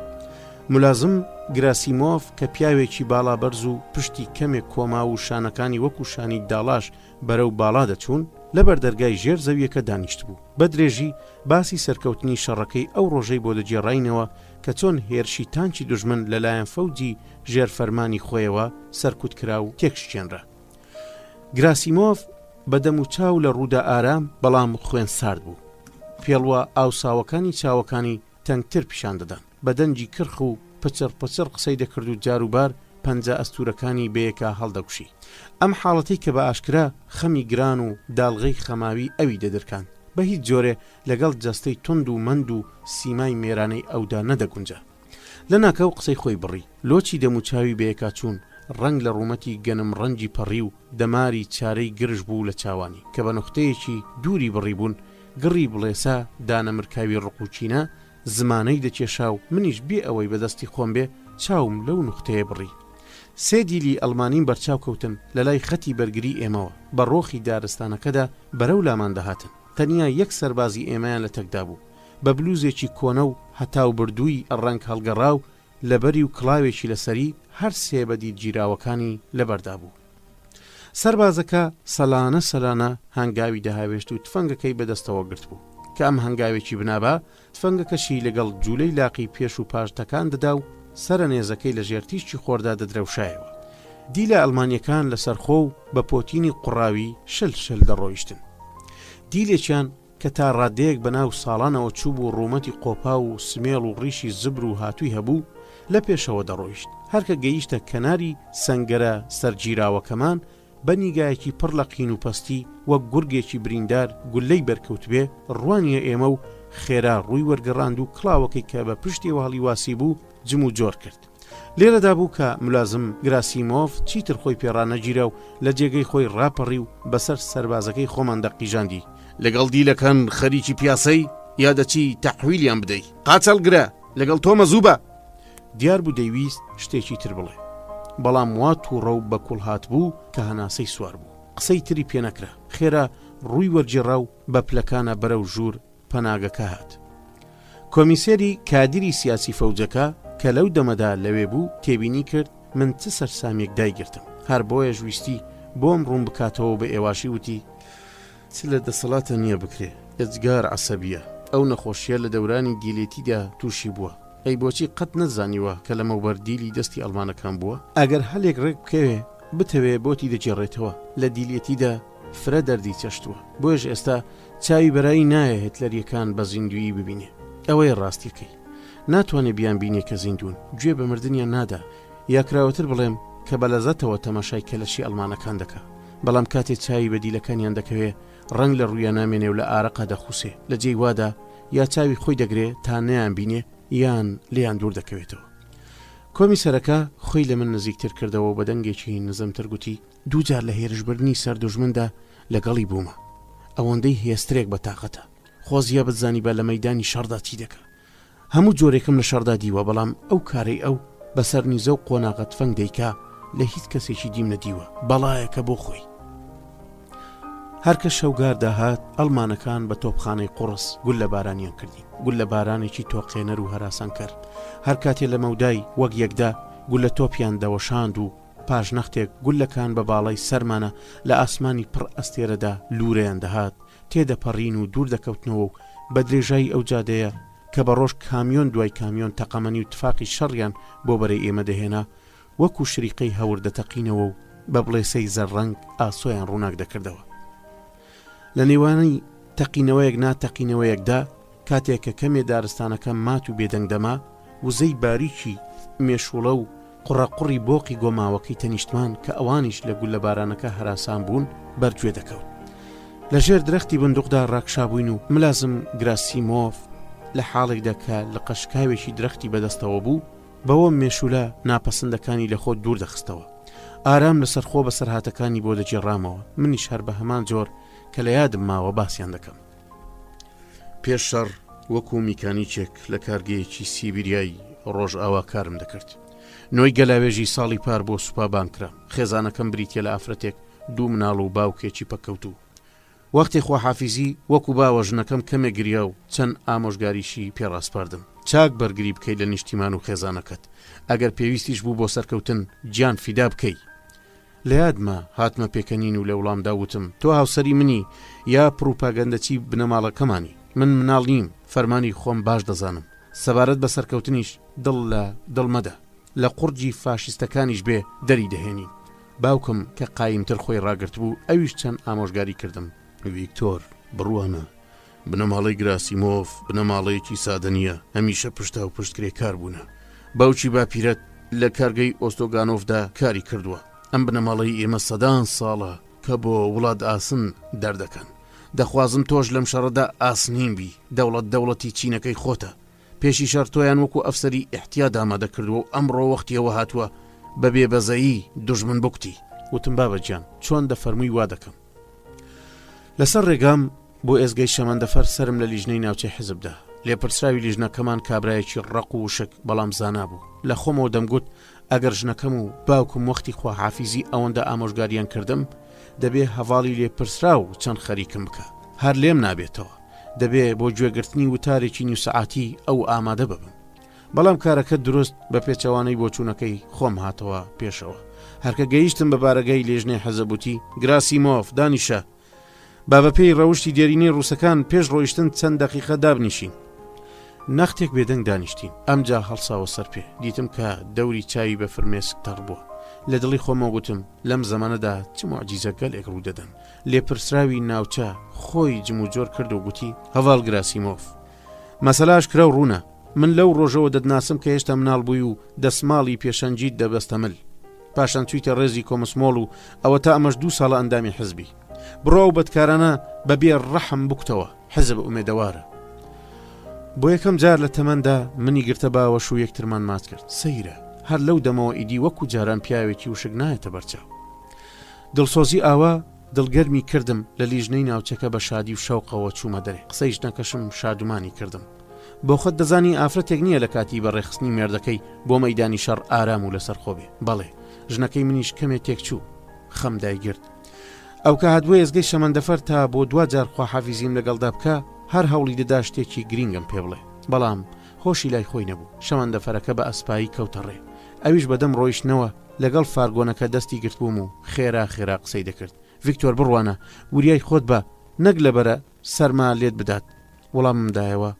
مولازم گراسیمۆف کە پیاوێکی باڵا بەرز و پشتی کەمێک کۆماو و شانەکانی وەکوو شانی داڵاش بەرەو باڵا دەچوون، لە بەردەرگای ژێر زەوییەکە دانیشتبوو. بە درێژی باسی سەرکەوتنی شەڕەکەی ئەو ڕۆژەی بۆ دەگێڕاینەوە کە چۆن هێرشی تانکی دوژمن لە لایەن فەوجی ژێر فەرمانی خۆیەوە سەرکوت کرا و تێکشکێنرا. گراسیمۆف بە دەم و چاو لە ڕوودا ئارام بەڵام خوێن سارد بوو. پێڵوە ئاوساوەکانی چاوەکانی تەنگتر پیشان دەدان. بە دەنگی کرخ و پچڕ پچڕ قسەی دەکرد و جاروبار پەنجە ئەستوورەکانی بەیەکا هەڵدەگوشی. ئەم حاڵەتەی کە بە ئاشکرا خەمی گران و داڵغەی خەماوی ئەوی دەدرکاند، بە هیچ جۆرێ لەگەڵ جەستەی توند و مەند و سیمای مێرانەی ئەودا نەدەگونجا. لەناکاو قسەی خۆی بڕی. لۆچی دەموچاوی بەیەکا چوون، ڕەنگ لە ڕوومەتی گەنم ڕەنگی پەڕی و دەماری چارەی گرژ بوو لە چاوانی، کە بە نوختەیەکی دووری بڕیبوون، گڕی بڵێسە دانەمرکاوی ڕق و کینە، زمانەی دەکێشا و منیش بێ ئەوەی بە دەستی خۆم بێ، چاوم لەو نوختەیە بڕی. سێ دیلی ئەڵمانیم بەرچاو کەوتن، لە لای خەتی بەرگری ئێمەوە، بە ڕۆخی دارستانەکەدا بەرەو لامان دەهاتن. تەنیا یەک سەربازی ئێمەیان لە تەکدا بوو. بە بلوزێکی کۆنە و هەتاو بردووی ڕەنگ هەڵگەڕاو لە بەری و کڵاوێکی لە سەری، هەر سێ بە دیل گیراوەکانی لە بەردا بوو. سەربازەکە سەلانە سەلانە هەنگاوی دەهاوێشت و تفەنگەکەی بە دەستەوە گرتبوو. کە ئەم هەنگاوێکی بنابا، تفەنگەکەشی لەگەڵ جوولەی لاقی پێش و پاش تەکان دەدا و سەرە نێزەکەی لە ژێر تیشکی خۆردا دەدرەوشایەوە. دیلە ئەڵمانییەکان لەسەرخۆ و بە پۆتینی قوڕاوی شل شل دەڕۆیشتن. دیلێکیان کە تا ڕادەیەک بە ناو ساڵانەوە چووبوو ڕوومەتی قۆپاو و سمێڵ و ڕیشی زبر و هاتووی هەبوو، لە پێشەوە دەڕۆیشت. هەر کە گەیشتە کەناری سەنگەرە سەرگیراوەکەمان، بە نیگایەکی پڕ لە قین و پەستی، وەک گورگێکی بریندار گوللەی بەرکەوتبێ، ڕوانییە ئێمە و خێرا ڕووی وەرگەڕاند و کڵاوەکەی کە بە پشتیەوە هەڵیواسیبوو، جم و جۆر کرد. لێرەدا بوو کە ملازم گراسیمۆڤ چیتر خۆی پێ ڕانەگیرا و لە جێگەی خۆی ڕاپەڕی و بەسەر سەربازەکەی خۆماندا قیژاندی، لەگەڵ دیلەکان خەریکی پیاسەی یا دەچی تەحویلیان بدەی؟ قاچەڵگرە! لەگەڵ تۆمە زوو بە! دیار بوو دەیویست شتێکی تر بڵێ، بەڵام وا تووڕە و بەکوڵ هاتبوو کە هەناسەی سوار بوو. قسەی تری پێ نەکرا. خێرا ڕووی وەرگێڕا و بە پلەکانا بەرەو ژوور پەناگەکە هات. کۆمیسێری کادیری سیاسی فەوجەکە کە لەو دەمەدا لەوێ بوو تێبینی کرد من چ سەرسامیەک دایگرتم. هەر بۆیەش ویستی بۆم ڕوون بکاتەوە و بە ئێواشی وتی، چ لە دەسەڵاتە نییە بکرێ، ئێجگار عەسەبییە. ئەو نەخۆشییە لە دەورانی دیلێتیدا تووشی بووە. ئەی بۆچی قەت نەتزانیوە کە لەمەوبەر دیلی دەستی ئەڵمانەکان بووە؟ ئەگەر هەلێک ڕێک بکەوێ بتەوێ بۆتی دەگێڕێتەوە. لە دیلێتیدا فرە دەردی چەشتووە. بۆیەش ئێستا چاوی بەرایی نایە هێتلەرییەکان بە زیندوویی ببینێ. ئەوەیە ڕاستییەکەی. ناتوانێ بیانبینێ کە زیندوون. گوێ بە مردنیان نادا. یا کراوەتر بڵێم کە بە لەزەتەوە تەماشای کەلەشی ئەڵمانەکان دەکا. بەڵام کاتێ چاوی بە دیلەکانیان دەکەوێ ڕەنگ لە ڕوویا نامێنێ و لە ئارەقا دەخووسێ. لە جێی وادا یا چاوی خۆی دەگرێ تا نەیانبینێ یان لێیان دوور دەکەوێتەوە. کۆمیسەرەکە خۆی لە من نزیکتر کردەوە و بە دەنگێکی نزمتر گوتی. دوو جار لە هێرشبردنی سەر دوژمندا لەگەڵی بوومە. ئەوەندەی هێسترێک بە تاقەتە. خۆزیە بتزانیبا لە مەیدانی شەڕدا چی دەکا. هەموو جۆرێکم لە شەڕدا دیوە بەڵام ئەو کارەی ئەو بە سەر نیزە و قۆناغە تفەنگ دەیکا لە هیچ کەسێکی دیم نەدیوە. بەڵایەکە بۆ خۆی. هەر کە شەوگار داهات ئەڵمانەکان بە تۆپخانەی قوڕس گوللە بارانیان کردین. گوللە بارانێکی تۆقێنەر و هەراسانکەر. هەر کاتێ لە مەودای وەک یەکدا گوللە تۆپیان دەوەشاند و پاش نەختێک گوللەکان بە باڵای سەرمانە لە ئاسمانی پڕ ئەستێرەدا لوورەیان دەهات، تێدەپەڕین و دوور دەکەوتنەوە و بە درێژایی ئەو جادەیە کە بە ڕۆژ کامیۆن دوای کامیۆن تەقەمەنی و تفاقی شەڕیان بۆ بەرەی ئێمە دەهێنا، وەکوو شریقەی هەور دەتەقینەوە و بە بڵێسەی زەرڕەنگ ئاسۆیان ڕووناک دەکردەوە. لە نێوانی تەقینەوەیەک نا تەقینەوەیەکدا، کاتێ کە کەمێ دارستانەکە مات و بێدەنگ دەما، وزەی باریکی مێشووڵە و قوڕەقوڕی بۆقی گۆماوەکەی تەنیشتمان کە ئەوانیش لە گوللەبارانەکە هەراسان بوون، بەر گوێ دەکەوت. لە ژێر درەختی بندوقدا ڕاکشابووین و ملازم گراسیمۆف لە حاڵێکدا کە لقەشکاوێکی درەختی بەدەستەوە بوو، بەوە مێشوولە ناپەسندەکانی لە خۆ دوور دەخستەوە. ئارام لەسەرخۆ بەسەرهاتەکانی بۆ دەگێڕامەوە، منیش هەر بە هەمان جۆر کە لە یادم ماوە باسیان دەکەم. پێش شەڕ وەکوو میکانیکێک لە کارگەیەکی سیبیریای ڕۆژئاوا کارم دەکرد. نۆی گەلاوێژی ساڵی پار بۆ سوپا بانگ کرام. خێزانەکەم بریتییە لە ئافرەتێک، دوو مناڵ و باوکێکی پەککەوتوو. وەختی خواحافیزی وەکوو باوە ژنەکەم کەمێک گریا و چەند ئامۆژگاریشی پێ ڕاسپاردم. چاک بەرگری بکەی لە نیشتیمان و خێزانەکەت. ئەگەر پێویستیش بوو بۆ سەرکەوتن گیان فیدا بکەی. لە یادمە هاتمە پێکەنین و لە وڵامدا وتم، تۆ هاوسەری منی یا پڕوپاگەندەچی بنەماڵەکەمانی؟ من مناڵ نیم، فەرمانی خۆم باش دەزانم. سەبارەت بە سەرکەوتنیش دڵ لە دڵ مەدە، لە قوڕگی فاشیستەکانیش بێ دەری دەهێنین. باوکم کە قایمتر خۆی ڕاگرتبوو، ئەویش چەند ئامۆژگاری کردم. ڤیکتۆر، بڕوانە، بنەماڵەی گراسیمۆف بنەماڵەیەکی سادە نییە، هەمیشە پشتاوپشت کرێکار بوونە. باوکی باپیرەت لە کارگەی ئۆستۆگانۆفدا کاری کردووە. ئەم بنەماڵەی ئێمە سەدان ساڵە کە بۆ وڵات ئاسن دەردەکەن. دەخوازم تۆش لەم شەڕەدا ئاسنین بی. دەوڵەت دەوڵەتی چینەکەی خۆتە. پێشی شەڕ تۆیان وەکو ئەفسەری ئیحتیات ئامادە کردووە و ئەمڕۆ وەختی ئەوە هاتووە بە بێبەزەیی دوژمن بکوتی. وتم بابە گیان چۆن دەفەرمووی وا دەکەم. لەسەر ڕێگام بۆ ئێزگەی شەمەندەفەر سەرم لە لیژنەی ناوچەی حزب دا. لێپرسراوی لیژنەکەمان کابرایەکی ڕەق و وشک بەڵام زانا بوو. لە خۆمەوە دەمگوت ئەگەر ژنەکەم و باوکم وەختی خواحافیزی ئەوەندە ئامۆژگاریان کردم، دەبێ هەڤاڵی لێپرسراو چەند خەریکم بکا. هەر لێم نابێتەوە. دەبێ بۆ گوێگرتنی وتارێکی نیو سەعاتی ئەو ئامادە ببم. بەڵام کارەکە دروست بە پێچەوانەی بۆچوونەکەی خۆم هاتەوە پێشەوە. هەرکە گەیشتم بە بارەگای لێژنەی حزب وتی، گراسیمۆف، دانیشە! با بەپێی ڕەوشی دێرینەی ڕووسەکان پێش ڕۆیشتن چەند دەقیقە دابنیشین. نەختێک بێدەنگ دانیشتین. ئەمجا هەڵساوە سەر پێ. دیتم کە دەوری چاوی بە فرمێسک تەڕ بووە. لە دڵی خۆمەوە گوتم لەم زەمەنەدا چ موعجیزە گەلێک ڕوو دەدەن. لێپرسراوی ناوچە خۆی جموجۆر کرد و گوتی، هەڤاڵ گراسیمۆف! مەسەلە ئاشکرا و ڕوونە. من لەو ڕۆژەوە دەتناسم کە هێشتا مناڵ بووی و دەسماڵی پێشەنگیت دەبەستە مل. پاشان چوویتە ڕێزی کۆمسمۆڵ و ئەوەتا ئەمەش دوو ساڵە ئەندامی حزبی. بڕۆ ئەو بەدکارانە بە بێ ڕەحم بکوتەوە. حزب ئومێدەوارە. بۆ یەکەم جار لە تەمەندا منی گرتە باوەش و یەکترمان ماچ کرد. سەیرە، هەر لەو دەمەوە ئیدی وەکو جاران پیاوێکی وشک نایەتە بەرچاو. دڵسۆزی ئاوا دڵگەرمی کردم، لە لیژنەی ناوچەکە بە شادی و شەوقەوە چوومە دەرێ. قسەی ژنەکەشم شادومانی کردم. بۆ خۆت دەزانی ئافرەتێک نییە لە کاتی بەڕێخستنی مێردەکەی بۆ مەیدانی شەڕ ئارام و لەسەرخۆ بێ. بەڵێ، ژنەکەی منیش کەمێ تێکچوو. خەم دایگرت. ئەو کە هاتبووە ئێزگەی شەمەندەفەر تا بۆ دوا جار خواحافیزیم لەگەڵدا بکا، هەر هەوڵی دەدا شتێکی گرینگم پێ بڵێ. بەڵام هۆشی لای خۆی نەبوو. شەمەندەفەرەکە بە ئەسپایی کەوتە ڕێ. ئەویش بە دەم ڕۆیشتنەوە لەگەڵ فارگۆنەکە دەستی گرتبووم و خێرا خێرا قسەی دەکرد. ڤیکتۆر بڕوانە، وریای خۆت بە، نەک لەبەرە سەرما لێت بدات. وەڵامم دایەوە،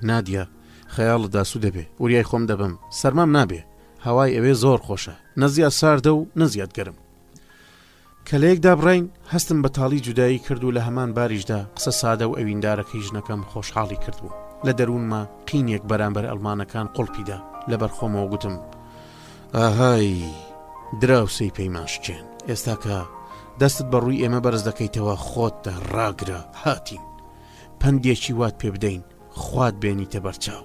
نادیا، خەیاڵت ئاسوودە بێ، وریای خۆم دەبم، سەرمام نابێ. هەوای ئەوێ زۆر خۆشە، نە زیاد ساردە و نە زیاد گەرم. کە لە یەک دابڕاین، هەستم بە تاڵی جودایی کرد و لە هەمان باریشدا قسە سادە و ئەویندارەکەی ژنەکەم خۆشحاڵی کردبووم. لە دەروونما قینێک بەرامبەر ئەڵمانەکان قوڵپی دا. لەبەر خۆمەوە گوتم، ئاهای دراوسێی پەیمانشکێن، ئێستا کە دەستت بە ڕووی ئێمە بەرز دەکەیتەوە خۆت ڕاگرە، هاتین پەندێکی وات پێ بدەین خوات بێنیتە بەرچاو.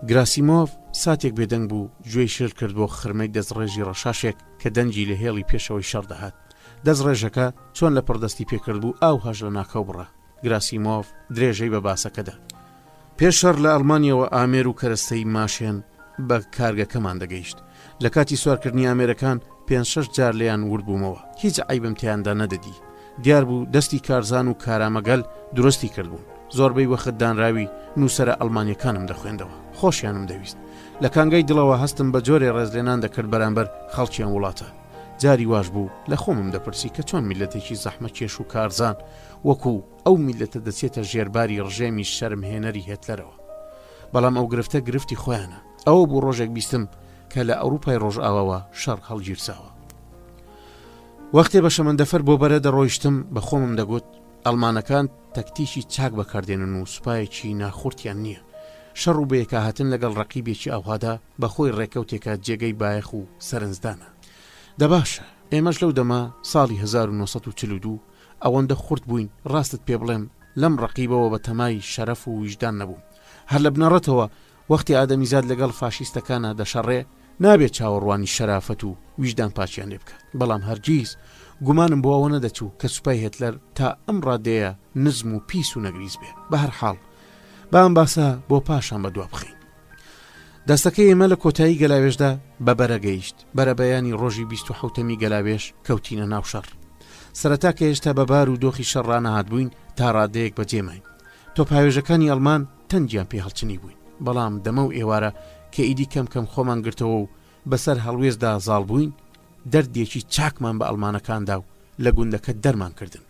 گراسیمۆڤ ساتێک بێدەنگ بوو، گوێی شل کرد بۆ خرمەی دەستڕێژی ڕەشاشێک کە دەنگی لە هێڵی پێشەوەی شەڕ دەهات. دەستڕێژەکە چۆن لەپڕ دەستی پێ کردبوو ئاوهاش لەناکاو بڕا. گراسیمۆڤ درێژەی بە باسەکە دا. پێش شەڕ لە ئەڵمانیەوە ئامێر و کەرەستەی ماشێن بە کارگەکەمان دەگەیشت. لە کاتی سوارکردنی ئامێرەکان پێنج شەش جار لێیان ورد بوومەوە. هیچ عەیبم تیایاندا نەدەدی. دیار بوو دەستی کارزان و کارامەگەل درستی کردبوون. زۆربەی وەخت دانراوی نووسەرە ئەڵمانیەکانم دەخوێندەوە. خۆشیانم دەویست. لە کانگای دڵەوە هەستم بە جۆرێ ڕێزلێنان دەکرد بەرامبەر خەڵکی ئەم وڵاتە. جاری واش بوو لە خۆمم دەپرسی کە چۆن میللەتێکی زەحمەتکێش و کارزان وەکوو ئەو میللەتە دەچێتە ژێرباری ڕژێمی شەرمهێنەری هێتلەرەوە. بەڵام ئەو گرفتە گرفتی خۆیانە. ئەوە بوو ڕۆژێک بیستم کە لە ئەوروپای ڕۆژئاواوە شەڕ هەڵگیرساوە. وەختێ بە شەمەندەفەر بۆ بەرە دەڕۆیشتم بە خۆمم دەگوت ئەڵمانەکان تەکتیکی چاک بەکاردێنن و سوپایەکی ناخورتیان نییە. شەڕ و بەیەکاهاتن لەگەڵ ڕەقیبێکی ئاوهادا بە خۆی ڕێکەوتێکە جێگەی بایەخ و سەرنجدانە. دە باشە ئێمەش لەو دەمە ساڵی 1942 ئەوەندە خورت بووین ڕاستت پێ بڵێم لەم ڕەقیبەوە بە تەمای شەرەف و ویژدان نەبووم. هەر لە بنەڕەتەوە وەختی ئادەمیزاد لەگەڵ فاشیستەکانا دەشەڕێ نابێ چاوەڕوانی شەرافەت و ویژدان پاکیان لێ بکات. بەڵام هەرگیز گومانم بۆ ئەوە نەدەچوو کە سوپای هێتلەر تا ئەم ڕادەیە نزم و پیس و نەگریس بێ. بە هەر حاڵ با ئەم باسە بۆ پاشان بە دوا بخەین. دەستەکەی ئێمە لە کۆتایی گەلاوێژدا بە بەرە گەیشت. بەرەبەیانی ڕۆژی 27ەمی گەلاوێژ کەوتینە ناو شەڕ. سەرەتا کە هێشتا بە بار و دۆخی شەڕ ڕانەهاتبووین تا ڕادەیەک بەجێماین. تۆپهاوێژەکانی ئەڵمان تەنگیان پێ هەڵچنی بووین، بەڵام دەمە و ئێوارە کە ئیدی کەم کەم خۆمان گرتەوە و بەسەر هەڵوێستدا زاڵ بووین، دەردێکی چاکمان بە ئەڵمانەکان دا و لە گوندەکە دەرمان کردن.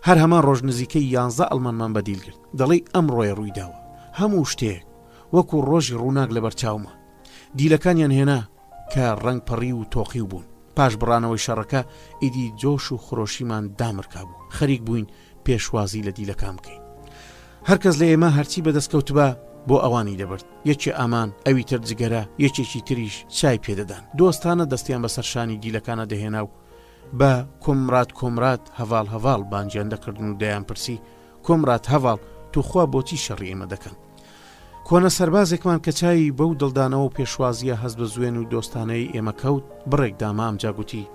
هەر هەمان ڕۆژ نزیکەی یانزە ئەڵمانمان بە دیل گرت. دەڵێی ئەمڕۆیە ڕووی داوە. هەموو شتێک وەکوو ڕۆژی ڕووناک لەبەر چاومە. دیلەکانیان هێنا کە ڕەنگ پەڕیو و تۆقیو بوون. پاش بڕانەوەی شەڕەکە ئیدی جۆش و خرۆشیمان دامرکابوو. خەریک بووین پێشوازی لە دیلەکان بکەین. هەر کەس لە ئێمە هەرچی بەدەست کەوتبا بۆ ئەوانی دەبرد. یەکێ ئامان، ئەوی تر جگەرە، یەکێکی تریش چای پێ دەدان. دۆستانە دەستیان بەسەر شانی دیلەکانا دەهێنا و بە کۆمراد کۆمراد، هەڤاڵ هەڤاڵ بانگیان دەکردن و دەیانپرسی، کۆمراد هەڤاڵ توخوا بۆچی شەڕی ئێمە دەکەن؟ کۆنە سەربازێکمان کە چاوی بەو دڵدانەوە و پێشوازییە هەست بە زوێن و دۆستانەیەی ئێمە کەوت، بڕێک داما ئەمجا گوتی،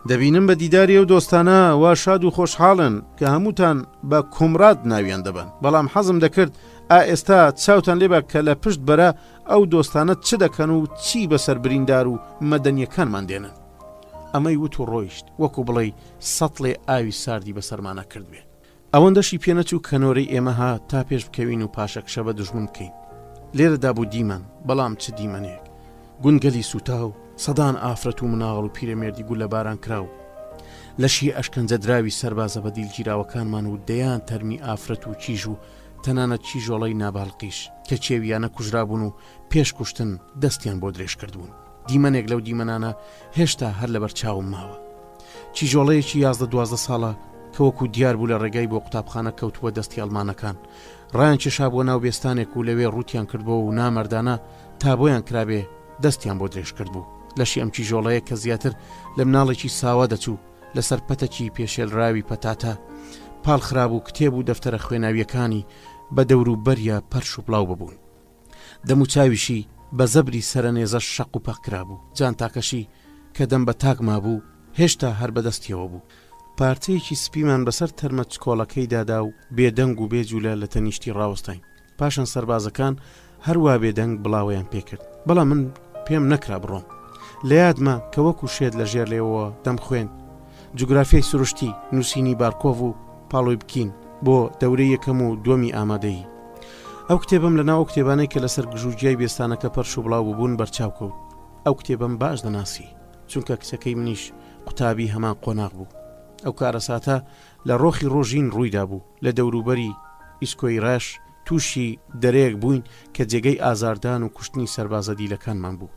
دەبینم بە دیداری ئەو دۆستانە وا شاد و خۆشحاڵن کە هەمووتان بە کۆمراد ناویان دەبەن، بەڵام حەزم دەکرد ئا ئێستا چاوتان لێبا کە لە پشت بەرە ئەو دۆستانە چ دەکەن و چی بەسەر بریندار و مەدەنییەکانمان دێنن. ئەمەی وت و ڕۆیشت، وەکو بڵێی سەتڵێ ئاوی ساردی بەسەرمانا کردبێ. ئەوەندەشی پێ نەچوو کە نۆرەی ئێمە هات تا پێش بکەوین و پاشەکشە بە دوژمن بکەین. لێرەدا بوو دیمەن، بەڵام چ دیمەنێک! گوندگەلی سووتاو، سەدان ئافرەت و مناڵ و پیرەمێردی گوللەباران کراو. لەشی ئەشکەنجەدراوی سەربازە بەدیلگیراوەکانمان و دەیان تەرمی ئافرەت و کیژ و تەنانەت کیژۆڵەی نابالقیش کە کێویانە کوژرابوون و پێش کوشتن دەستیان بۆ درێژ کردبوون. دیمەنێک لەو دیمەنانە هێشتا هەر لەبەر چاوم ماوە. کیژۆڵەیەکی 11 دوازدە ساڵە کە وەکو دیار بوو لە ڕێگای بۆ قوتابخانە کەوتبووە دەستی ئەڵمانەکان. ڕایان کێشابووە ناو بێستانێک و لەوێ ڕووتیان کردبۆوە و نامەردانە تا بۆیان کرابێ دەستیان بۆ درێژ کردبوو. لەشی ئەم کیژۆڵەیە کە زیاتر لە مناڵێکی ساوا دەچوو، لەسەر پەتەکی پێشێلراوی پەتاتە پاڵ خرابوو، کتێب و دەفتەرە خوێناوییەکانی بە دەوروبەریا پەرش و بڵاو ببوون. دەموچاویشی بە زەبری سەرەنێزە شەق و پەق کرابوو، جانتاکەشی کە دەم بە تاک مابوو، هێشتا هەر بە دەستیەوە بوو. پارچەیەکی سپیمان بەسەر تەرمە چکۆڵەکەیدا دا و بێدەنگ و بێ جوولە لە تەنیشتی ڕاوەستاین. پاشان سەربازەکان هەر وا بێدەنگ بڵاوەیان پێ کرد. بەڵام من پێم نەکرا بڕۆم. لە یادمە کە وەکوو شێت لە ژێر لێوەوە دەمخوێند. جوگرافیای سروشتی، نووسینی بارکۆڤ و پاڵۆیبکین بۆ دەورەی یەکەم و دووەمی ئامادەیی. ئەو کتێبەم لە ناو ئەو کتێبانەی کە لەسەر گژوگیای بێستانەکە پەرش و بڵاو بووبوون بەرچاو کەوت. ئەو کتێبەم باش دەناسی، چونکە کچەکەی منیش قوتابی هەمان قۆناغ بوو. ئەو کارەساتە لە ڕۆخی ڕۆژین ڕووی دابوو، لە دەوروبەری ئیسکۆی ڕەش تووشی دەرەیەک بووین کە جێگەی ئازاردان و کوشتنی سەربازە دیلەکانمان بوو.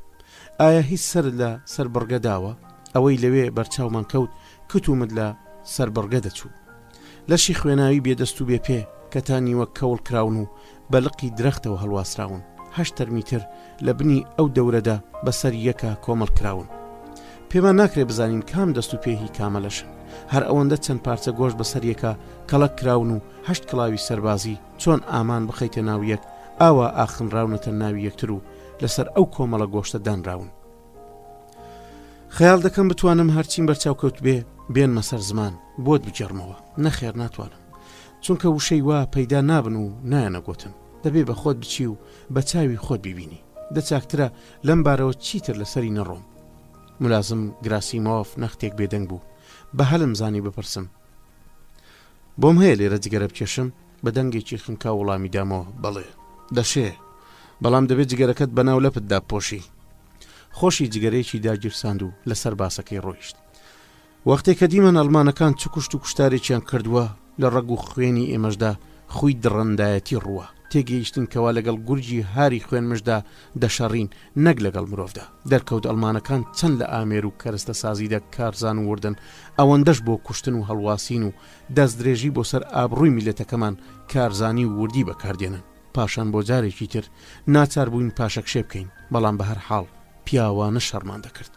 ئایا هیچ سەرت لە سەربڕگە داوە؟ ئەوەی لەوێ بەرچاومان کەوت کت و مت لە سەربڕگە دەچوو. لەشی خوێناوی بێ دەست و بێ پێ کە تا نیوە کەوڵ کراون و بە لقی درەختەوە هەڵواسراون، هەشت تەرمی تر لە بنی ئەو دەورەدا بە سەر یەکا کۆمەڵ کراون. پێمان ناکرێ بزانین کام دەست و پێ هی کامە لەشن. هەر ئەوەندە چەند پارچە گۆشت بە سەر یەکا کەڵەک کراون و هەشت کڵاوی سەربازی چۆن ئامان بخەیتە ناو یەک ئاوا ئاخنراونەتە ناوی یەکتر و لەسەر ئەو کۆمەڵە گۆشتە دانراون. خەیاڵ دەکەم بتوانم هەرچیم بەرچاو کەوتبێ بێنمە سەر زمان بۆت بگێڕمەوە، نەخێر ناتوانم. چونکە وشەی وا پەیدا نابن و نایەنە گۆتن. دەبێ بە خۆت بچی و بە چاوی خۆت بیبینی. دە چاکترە لەم بارەوە چیتر لەسەری نەڕۆم. مولازم گراسیمۆف نەختێک بێدەنگ بوو. بە هەلم زانی بپرسم. بۆم هەیە لێرە جگەرە بکێشم؟ بە دەنگێکی خنکاو وڵامی دامەوە، بەڵێ، دەشێ. بەڵام دەبێ جگەرەکەت بە ناو لەپت دابپۆشی. خۆشی جگەرەیەکی داگیرساند و لەسەر باسەکەی ڕۆیشت. وەختێ کە دیمان ئەڵمانەکان چ کوشت و کوشتارێکیان کردووە، لە ڕەگ و خوێنی ئێمەشدا خووی دڕندایەتی ڕووە. تێگەیشتین کەوا لەگەڵ گورگی هاری خوێنمژدا دەشەڕین نەک لەگەڵ مرۆڤدا. دەرکەوت ئەڵمانەکان چەند لە ئامێر و کەرستەسازیدا کارزان و وردن، ئەوەندەش بۆ کوشتن و هەڵواسین و دەستدرێژی بۆ سەر ئابڕووی میللەتەکەمان کارزانی و وردی بەکاردێنن. پاشان بۆ جارێکی تر ناچار بووین پاشەکشێ بکەین، بەڵام بە هەر حاڵ پیاوانە شەڕمان دەکرد.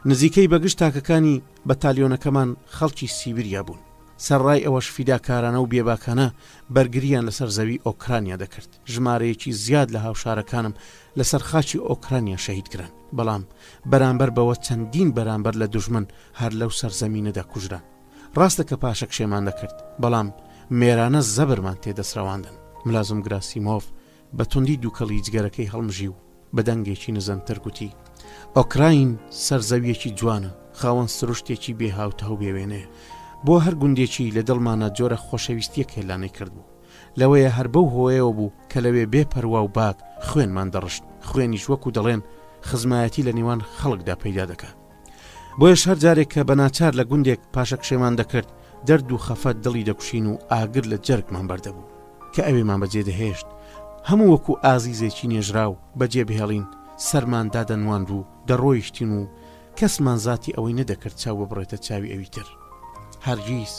نزیکەی بە گشت تاکەکانی بەتالیۆنەکەمان خەڵکی سیبریا بوون. سەرەڕای ئەوەش فیداکارانە و بێباکانە بەرگرییان لەسەر زەوی ئۆکرانیا دەکرد. ژمارەیەکی زیاد لە هاوشارەکانم لەسەر خاکی ئۆکرانیا شەهید کران، بەڵام بەرامبەر بەوە چەندین بەرامبەر لە دوژمن هەر لەو سەرزەمینەدا کوژران. ڕاستە کە پاشەکشێمان دەکرد، بەڵام مێرانە زەبرمان تێدەسرەواندن. ملازم گراسیمۆڤ بە توندی دووکەڵی جگەرەکەی هەڵمژی و بە دەنگێکی نزمتر گوتی، ئۆکراین سەرزەوییەکی جوانە، خاوەن سروشتێکی بێ هاوتا و بێ وێنەیە. بۆ هەر گوندێکی لە دڵمانا جۆرە خۆشەویستییەک هێلانەی کردبوو. لەوەیە هەر بەو هۆیەوە بوو کە لەوێ بێ پەروا و باک خوێنمان دەڕشت، خوێنیش وەکو دەڵێن خزمایەتی لە نێوان خەڵکدا پەیدا دەکا. بۆیەش هەر جارێک کە بە ناچار لە گوندێک پاشەکشێمان دەکرد، دەرد و خەفەت دڵی دەکوشین و ئاگر لە جەرگمان بەردەبوو. کە ئەوێمان بەجێ دەهێشت، هەموو وەکوو ئازیزێکی نێژراو بەجێ بهێڵین، سەرمان دادەنواند و دەڕۆیشتین و کەسمان زاتی ئەوەی نەدەکرد چاو ببڕێتە چاوی ئەوی تر. هەرگیز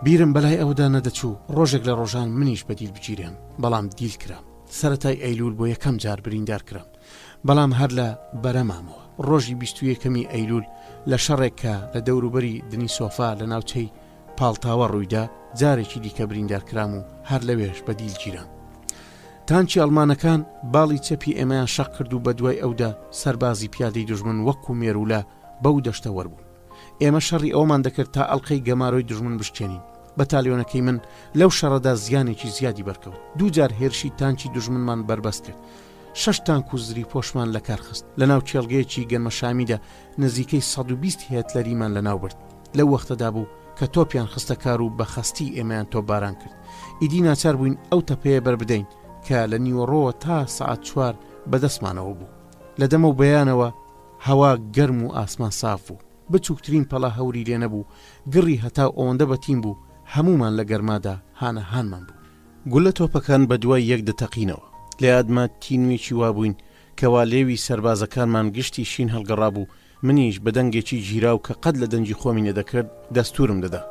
بیرم بەلای ئەودا نەدەچوو ڕۆژێک لە ڕۆژان منیش بە دیل بگیرێم، بەڵام دیل کرام. سەرەتای ئەیلوول بۆ یەکەم جار بریندار کرام. بەڵام هەر لە بەرە مامەوە. ڕۆژی 21ی ئەیلوول لە شەڕێک کە لە دەوروبەری دنیسۆفا لە ناوچەی پاڵتاوە ڕوویدا، جارێکی دیکە بریندار کرام و هەر لەوێش بە دیل گیرام. تانکی ئەڵمانەکان باڵی چەپی ئێمەیان شەق کرد و بەدوای ئەودا سەربازی پیادەی دوژمن وەکوو مێروولە بەو دەشتە وەربوون. ئێمە شەڕی ئەوەمان دەکرد تا ئەڵقەی گەمارۆی دوژمن بشکێنین. بەتالیۆنەکەی من لەو شەڕەدا زیانێکی زیادی بەرکەوت. دووجار هێرشی تانکی دوژمنمان بەربەست کرد. شەش تانک و زریپۆشمان لەکار خست. لەناو کێڵگەیەکی گەنمەشامیدا نزیکەی 120 هێتلەریمان لەناو برد. لەو وەختەدا بوو کە تۆپیان خستە کار و بە خەستی ئێمەیان تۆپباران کرد. ئیدی ناچار بووین ئەو تەپەیە بەربدەین کە لە نیوەڕۆوە تا سەعات چوار بە دەستمانەوە بوو. لە دەمەو بەیانەوە هەوا گەرم و ئاسمان ساف بوو. بچووکترین پەڵە هەوری لێ نەبوو، گڕی هەتاو ئەوەندە بەتین بوو، هەموومان لە گەرمادا هانە هانمان بوو. گولە تۆپەکان بە دوای یەک دەتەقینەوە. لە یادمە تینووێکی وا بووین کەوا لێوی سەربازەکانمان گشتی شین هەڵگەڕابوو، منیش بە دەنگێکی گیراو کە قەت لە دەنگی خۆمی نەدەکرد، دەستوورم دەدا.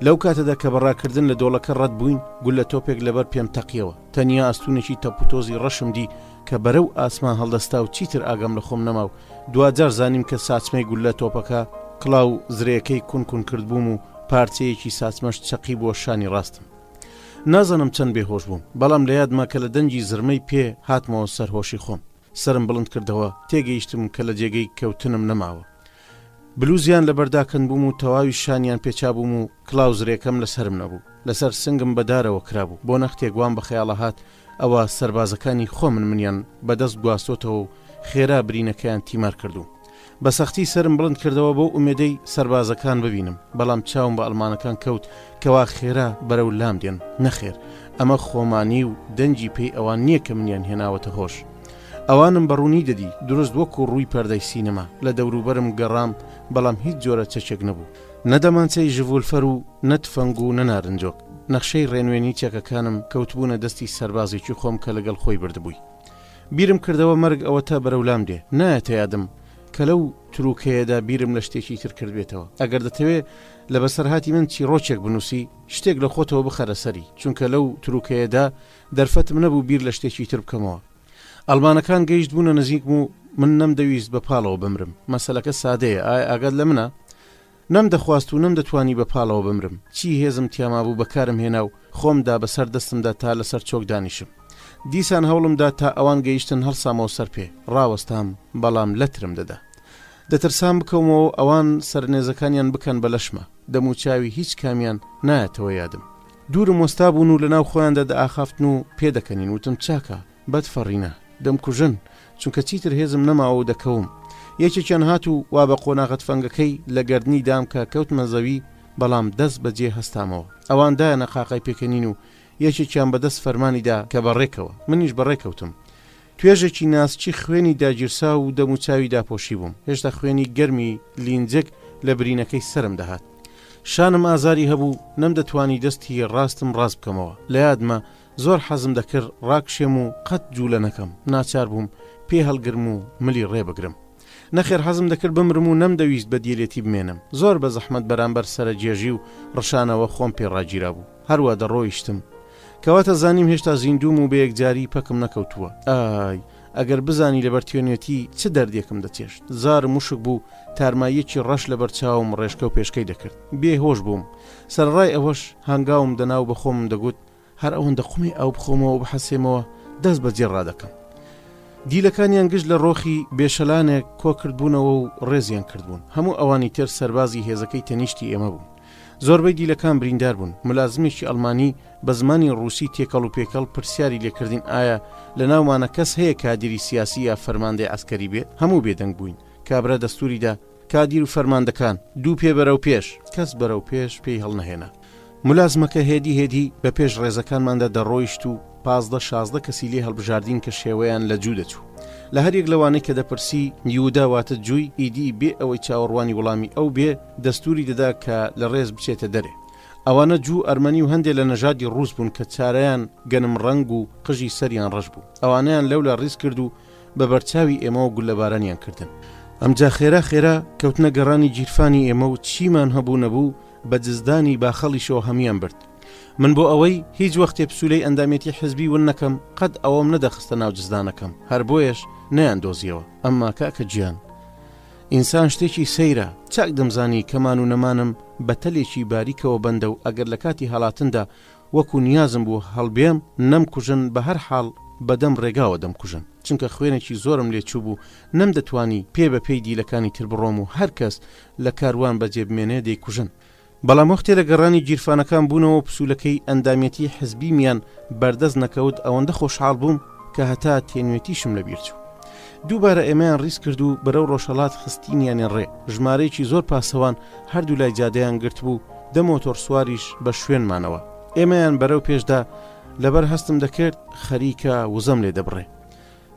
لەو کاتەدا کە بە ڕاکردن لە دۆڵەکە ڕەت بووین، گوللە تۆپێک لەبەر پێم تەقیەوە. تەنیا ئەستوونێکی تەپوتۆزی ڕەشم دی کە بەرەو ئاسمان هەڵدەستا و چیتر ئاگام لە خۆم نەما و دواجار زانیم کە ساچمەی گوللە تۆپەکە کڵاو زرێکەی کون کون کردبووم و پارچەیەکی ساچمەش چەقیبووە شانی ڕاستم. نازانم چەند بێهۆش بووم، بەڵام لە یادمە کە لە دەنگی زرمەی پێ هاتمەوە سەر هۆشی خۆم. سەرم بڵند کردەوە، تێگەیشتم کە لە جێگەی کەوتنم نەماوە. بلوزیان لەبەر داکەندبووم و تەواوی شانیان پێچابووم و کڵاو زرێکەم لە سەرم نەبوو. لەسەر سنگم بە دارەوە کرابوو. بۆ نەختێک وام بە خەیاڵا هات ئەوە سەربازەکانی خۆمن منیان بە دەست گواستۆتەوە و خێرا برینەکەیان تیمار کردووم. بە سەختی سەرم بڵند کردەوە بەو ئومێدەی سەربازەکان ببینم، بەڵام چاوم بە ئەڵمانەکان کەوت کەوا خێرا بەرەو لام دێن. نەخێر، ئەمە خۆمانی و دەنگی پێی ئەوان نییە کە منیان هێناوەتە هۆش. ئەوانم بە ڕوونی دەدی، دروست وەکوو ڕووی پەردەی سینەما. لە دەوروبەرم گەڕام، بەڵام هیچ جۆرە چەکێک نەبوو. نە دەمانچەی ژڤولفەر و نە تفەنگ و نە نارنجۆک. نەخشەی ڕێنوێنی چەکەکانم کەوتبوونە دەستی سەربازێکی خۆم کە لەگەڵ خۆی بردبووی. بیرم کردەوە مەرگ ئەوەتا بەرەو لام دێ. نایەتە یادم کە لەو تروکەیەدا بیرم لە شتێکی تر کردبێتەوە. ئەگەر دەتەوێ لە بەسەرهاتی من چیڕۆکێک بنووسی، شتێک لە خۆتەوە بخەرە سەری، چونکە لەو تروکەیەدا دەرفەتم نەبوو بیر لە شتێکی تر بکەمەوە. ئەڵمانەکان گەیشتبوونە نزیکم و من نەمدەویست بە پاڵەوە بمرم. مەسەلەکە سادەیە، ئایا ئاگات لە منە؟ نەمدەخواست و نەمدەتوانی بە پاڵەوە بمرم. چی هێزم تیا مابوو بەکارم هێنا و خۆم دا بە سەر دەستمدا تا لەسەر چۆک دانیشم. دیسان هەوڵم دا تا ئەوان گەیشتن هەڵسامەوە سەر پێ. ڕاوەستام، بەڵام لەترم دەدا. دەترسام بکەومەوە و ئەوان سەرنێزەکانیان بکەن بە لەشما. دەموچاوی هیچ کامیان نایەتەوە یادم. دوورم وەستابوون و لەناو خۆیاندا دەئاخافتن و پێدەکەنین. وتم چاکە، بەد فەڕینە. دەمکوژن، چونکە چیتر هێزم نەماوە و دەکەوم. یەکێکیان هات و وا بە قۆناغە تفەنگەکەی لە گەردنی دام کە کەوتمە زەوی، بەڵام دەست بە جێ هەستامەوە. ئەوان دایانە قاقای پێکەنین و یەکێکیان بە دەست فەرمانی دا کە بەڕێکەوە. منیش بەڕێ کەوتم. توێژێکی ناسکی خوێنی داگیرساو و دەموچاوی داپۆشیبووم. هێشتا خوێنی گەرمی لینجک لە برینەکەی سەرم دەهات. شانم ئازاری هەبوو، نەمدەتوانی دەستی ڕاستم ڕاست بکەمەوە. لە یادمە زۆر حەزم دەکرد ڕاکشێم و قەت جوولە نەکەم، ناچار بووم پێ هەڵگرم و ملی ڕێ بگرم. نەخێر حەزم دەکرد بمرم و نەمدەویست بە دیلێتی بمێنم. زۆر بە زەحمەت بەرامبەر سەرەگێژی و ڕشانەوە خۆم پێ ڕاگیرابوو. هەروا دەڕۆیشتم. کەواتە زانیم هێشتا زیندووم و بە یەکجاری پەکم نەکەوتووە. ئای! ئەگەر بزانی لەبەر توێنێتی چ دەردێکم دەچێشت. زارم وشک بوو، تارماییەکی ڕەش لەبەر چاوم ڕێژکە و پێشکەی دەکرد. بێ هۆش بووم. سەرەڕای ئەوەش هەنگاوم دەنا و بە خۆمم دەگوت، هەر ئەوەندە قومێ ئاو بخۆمەوە و بحەسێمەوە دەست بەجێ ڕادەکەم. دیلەکانیان گشت لە ڕۆخی بێشەلانێک کۆ کردبوونەوە و ڕێزیان کردبوون. هەموو ئەوانی تر سەربازی هێزەکەی تەنیشتی ئێمە بوون. زۆربەی دیلەکان بریندار بوون. ملازمێکی ئەڵمانی بە زمانی ڕووسی تێکەڵ و پێکەڵ پرسیاری لێ کردین ئایا لە ناومانە کەس هەیە کادیری سیاسی یا فەرماندەی عەسکەری بێ؟ هەموو بێدەنگ بووین. کابرا دەستووری دا کادیر و فەرماندەکان، دوو پێ بەرەو پێش! کەس بەرەو پێش پێی هەڵنەهێنا. مولازمەکە هێدی هێدی بە پێش ڕێزەکانماندا دەڕۆیشت و 15 16 کەسی لێ هەڵبژاردین کە شێوەیان لە جوو دەچوو. لە هەر یەک لەوانەی کە دەپرسی، یودا واتە جووی، ئیدی بێ ئەوەی چاوەڕوانی وڵامی ئەو بێ، دەستووری دەدا کە لە ڕێز بچێتە دەرێ. ئەوانە جوو، ئەرمەنی و هەندێ لە نەژادی ڕووس بوون کە چارەیان گەنم ڕەنگ و قژی سەریان ڕەش بوو. ئەوانەیان لەولا ڕیز کرد و بە بەرچاوی ئێمەوە گوللەبارانیان کردن. ئەمجا خێرا خێرا کەوتنە گەڕانی گیرفانی ئێمە و چیمان هەبوو نەبوو بە جزدانی باخەڵیشەوە هەموویان برد. من بۆ ئەوەی هیچ وەختێ پسوولەی ئەندامێتی حزبی ون نەکەم قەت ئەوەم نەدەخستە ناو جزدانەکەم، هەر بۆیەش نەیاندۆزیەوە. ئەمما کاکە گیان ئینسان شتێکی سەیرە، چاک دەمزانی کە مان و نەمانم بە تەلێکی باریکەوە بەندە و ئەگەر لە کاتی هەڵاتندا وەکو نیازم بوو هەڵبێم نەمکوژن بە هەر حاڵ بە دەم ڕێگاوە دەمکوژن چونکە خوێنێکی زۆرم لێ چووبوو نەمدەتوانی پێ بە پێی دیلەکانی تر بڕۆم و هەر کەس لە کاروان بە جێ بمێنێ دەیکوژن بەڵام وەختێ لە گەڕانی گیرفانەکان بوونەوە پسوولەکەی ئەندامیەتی حزبیمیان بەردەست نەکەوت ئەوەندە خۆشحاڵ بووم کە هەتا تێنوێتیشم لە بیر چوو. دووبارە ئێمەیان ڕیز کرد و بەرەو ڕۆژهەڵات خستینیانە ڕێ، ژمارەیەکی زۆر پاسەوان هەردوو لای جادەیان گرتبوو، دە مۆتۆڕسواریش بە شوێنمانەوە. ئێمەیان بەرەو پێش دا، لەبەر هەستم دەکرد خەریکە وزەم لێ دەبڕێ.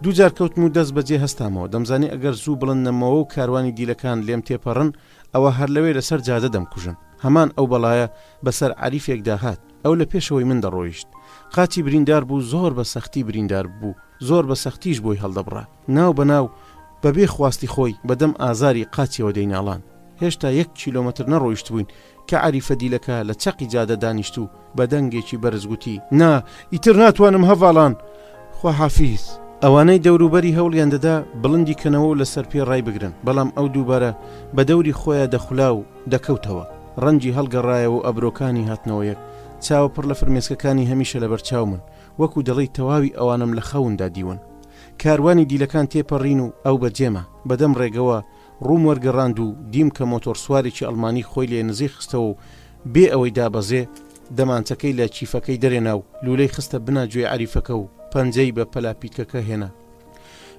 دووجار کەوتم و دەست بەجێ هەستامەوە، دەمزانی ئەگەر زوو بڵند نەمەوە و کاروانی دیلەکان لێم تێپەڕن، ئەوە هەر لەوێ لەسەر جادە دەمکوژن. هەمان ئەو بەڵایە بەسەر عەریفێکدا هات. ئەو لە پێشەوەی من دەڕۆیشت. قاچی بریندار بوو، زۆر بە سەختی بریندار ببوو، زۆر بە سەختیش بۆی هەڵدەبڕا. ناو بە ناو، بە بێ خواستی خۆی، بە دەم ئازاری قاچیەوە دەیناڵاند. هێشتا یەک کیلۆمەتر نەڕۆیشتبووین کە عەریفە دیلەکە لە چەقی جادە دانیشت و بە دەنگێکی بەرز گوتی، نا، ئیتر ناتوانم هەڤاڵان! خواحافیز! ئەوانەی دەوروبەری هەوڵیان دەدا بڵندی کەنەوە و لەسەر پێ ڕایبگرن، بەڵام ئەو دووبارە بە دەوری خۆیا دەخولا و دەکەوتەوە. ڕەنگی هەڵگەڕایەوە و ئەبرۆکانی هاتنەوە یەک. چاوە پڕ لە فرمێسکەکانی هەمیشە لەبەر چاومن، وەکوو دەڵێی تەواوی ئەوانەم لە خەوندا دیون. کاروانی دیلەکان تێپەڕین و ئەو بەجێما. بەدەم ڕێگەوە ڕووم وەرگەڕاند و دیم کە مۆتۆڕسوارێکی ئەڵمانی خۆی لێ نزیک خستەوە و بێ ئەوەی دابەزێ، دەمانچەکەی لە کیفەکەی دەرێنا و لوولەی خستە بنا گوێی عەریفەکە و پەنجەی بە پەلاپیتکەکە هێنا.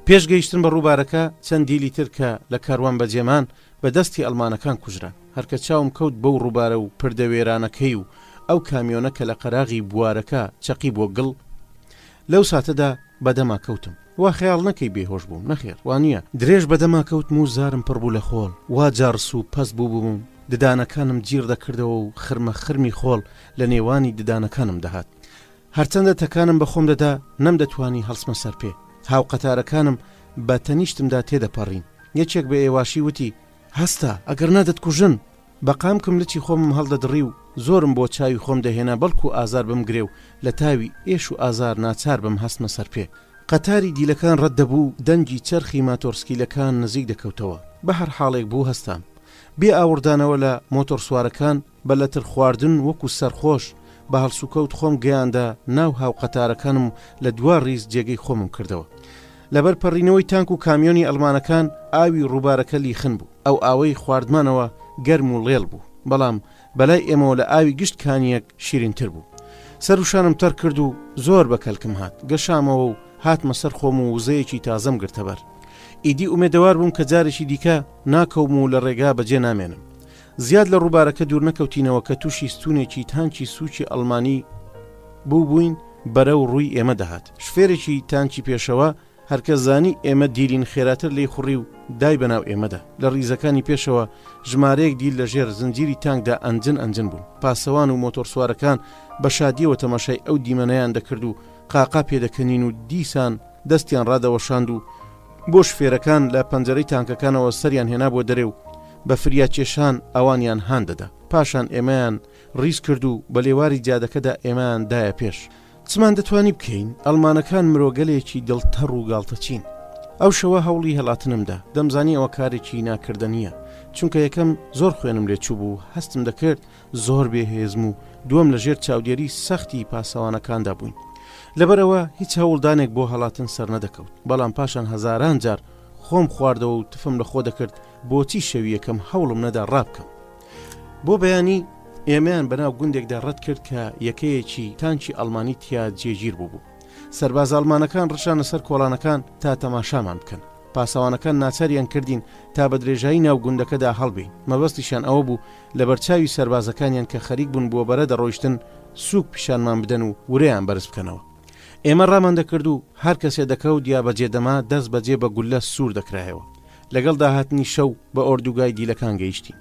پێش گەیشتن بە ڕووبارەکە، چەند دیلی تر کە لە کاروان بەجێمان، بە دەستی ئەڵمانەکان کوژران. هەر کە چاوم کەوت بەو ڕووبارە و پردە وێرانەکەی و ئەو کامیۆنە کە لە قەراغی بوارەکە چەقیبووە گڵ، لەو ساتەدا بەدەما کەوتم. وا خەیاڵ نەکەی بێهۆش بووم، نەخێر وا نییە. درێژ بەدەما کەوتم و زارم پڕ بوو لە خۆڵ، وا جاڕس و پەست بووبووم، ددانەکانم جیڕ دەکردەوە و خرمە خرمی خۆڵ لە نێوانی ددانەکانم دەهات. هەرچەندە تەکانم بە خۆم دەدا، نەمدەتوانی هەڵسمە سەر پێ. هاوقەتارەکانم بە تەنیشتمدا تێدەپەڕین. یەکێک بە ئێواشی وتی، هەستە، ئەگەرنا دەتکوژن! بە قامکم لچی خۆمم هەڵدەدڕی و زۆرم بۆ چاوی خۆم دەهێنا بەڵکو ئازار بمگرێ و لە تاوی ئێش و ئازار ناچار بم هەستمە سەر پێ. قەتاری دیلەکان ڕەت دەبوو، دەنگی چەرخی ماتۆڕسکیلەکان نزیک دەکەوتەوە. بە هەر حاڵێک بوو هەستام. بێ ئاوڕدانەوە لە مۆتۆڕسوارەکان، بە لەتر خواردن وەکو سەرخۆش، بە هەڵسوکەوت خۆم گەیاندە ناو هاوقەتارەکانم و لە دوا ڕیز جێگەی خۆمم کردەوە. لەبەر پەڕینەوەی تانک و کامیۆنی ئەڵمانەکان ئاوی ڕووبارەکە لیخن بوو. ئەو ئاوەی خواردمانەوە گەرم و ڵێڵ بوو، بەڵام بەلای ئێمەوە لە ئاوی گشت کانییەک شیرینتر بوو. سەروشانم تەڕ کرد و زۆر بە کەلکم هات. گەشامەوە و هاتمە سەر خۆم و وزەیەکی تازەم گرتە بەر. ئیدی ئومێدەوار بووم کە جارێکی دیکە ناکەوم و لە ڕێگا بەجێ نامێنم. زیاد لە ڕووبارەکە دوور نەکەوتینەوە کە تووشی ستوونێکی تانکی سووکی ئەڵمانی بووبووین بەرەو ڕووی ئێمە دەهات. شوفێرێکی تانکی پێشەوە هەرکە زانی ئێمە دیلین خێراتر لێی خوڕی و دای بەناو ئێمەدا. لە ڕیزەکانی پێشەوە ژمارەیەک دیل لە ژێر زنجیری تانکدا ئەنجن ئەنجن بوون. پاسەوان و مۆتۆڕسوارەکان بە شادییەوە تەماشای ئەو دیمەنەیان دەکرد و قاقا پێدەکەنین و دیسان دەستیان ڕادەوەشاند و بۆ شوفێرەکان لە پەنجەرەی تانکەکانەوە سەریان هێنابووە دەرێ و بە فریاکێشان ئەوانیان هان دەدا. پاشان ئێمەیان ڕیز کرد و بە لێواری جادەکەدا ئێمەیان دایە پێش. چمان دەتوانی بکەین؟ ئەڵمانەکان مرۆگەلێکی دڵتەڕ و گاڵتەچین. ئەو شەوە هەوڵی هەڵاتنم دا. دەمزانی ئەوە کارێکی ناکردەنییە. چونکە یەکەم زۆر خوێنم لێ چووبوو، هەستم دەکرد زۆر بێ هێزم و دووەم لە ژێر چاودێری سەختی پاسەوانەکاندا بووین. لەبەرئەوە هیچ هەوڵدانێک بۆ هەڵاتن سەرنەدەکەوت. بەڵام پاشان هەزاران جار خۆم خواردەوە و تفم لە خۆ دەکرد بۆچی شەوی یەکەم هەوڵم نەدا ڕابکەم. بۆ بەیانی ئێمەیان بەناو گوندێکدا ڕەت کرد کە یەکەیەکی تانکی ئەڵمانی تیا جێگیر بووبوو. سەربازە ئەڵمانەکان ڕشانە سەر کۆڵانەکان تا تەماشامان بکەن. پاسەوانەکان ناچاریان کردین تا بە درێژایی ناو گوندەکەدا هەڵبێین. مەبەستیشیان ئەوە بوو لەبەرچاوی سەربازەکانیان کە خەریک بوون بۆ بەرە دەڕۆیشتن سووک پیشانمان بدەن و ورەیان بەرز بکەنەوە. ئێمە ڕامان دەکرد و هەر کەسێ دەکەوت یا بەجێ دەما دەست بەجێ بە گوللە سوور دەکرایەوە. لەگەڵ داهاتنی شەو بە ئۆردوگای دیلەکان گەیشتین.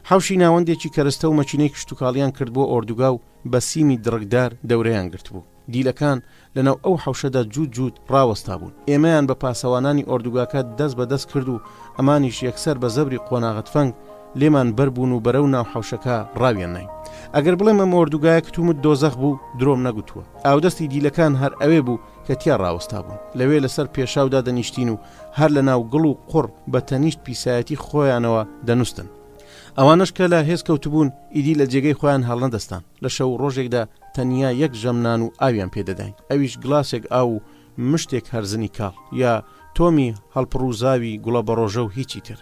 حەوشی ناوەندێکی کەرەستە و مەکینەی کشتوکاڵیان کردبووە ئۆردوگا و بە سیمی دڕکدار دەورەیان گرتبوو. دیلەکان لەناو ئەو حەوشەدا جووت جووت ڕاوەستابوون. ئێمەیان بە پاسەوانانی ئۆردوگاکە دەست بە دەست کرد و ئەمانیش یەکسەر بە زەبری قۆناغە تفەنگ لێمان بەر بوون و بەرەو ناو حەوشەکە ڕاویان ناین. ئەگەر بڵێم ئەم ئۆردوگایە کتومت دۆزەخ بوو، درۆم نەگوتووە. ئاودەستی دیلەکان هەر ئەوێ بوو کە تیا ڕاوەستابوون. لەوێ لەسەر پێشاو دادەنیشتین و هەر لە ناو گڵ و قوڕ بە تەنیشت پیسایەتی خۆیانەوە دەنووستن. ئەوانەش کە لە هێز کەوتبوون ئیدی لە جێگەی خۆیان هەڵنەدەستان. لە شەو و ڕۆژێکدا تەنیا یەک ژەم نان و ئاویان پێ دەداین، ئەویش گڵاسێک ئاو و مشتێک هەرزنی کاڵ، یا تۆمی هەڵپڕووزاوی گوڵەبەڕۆژە و هیچی تر.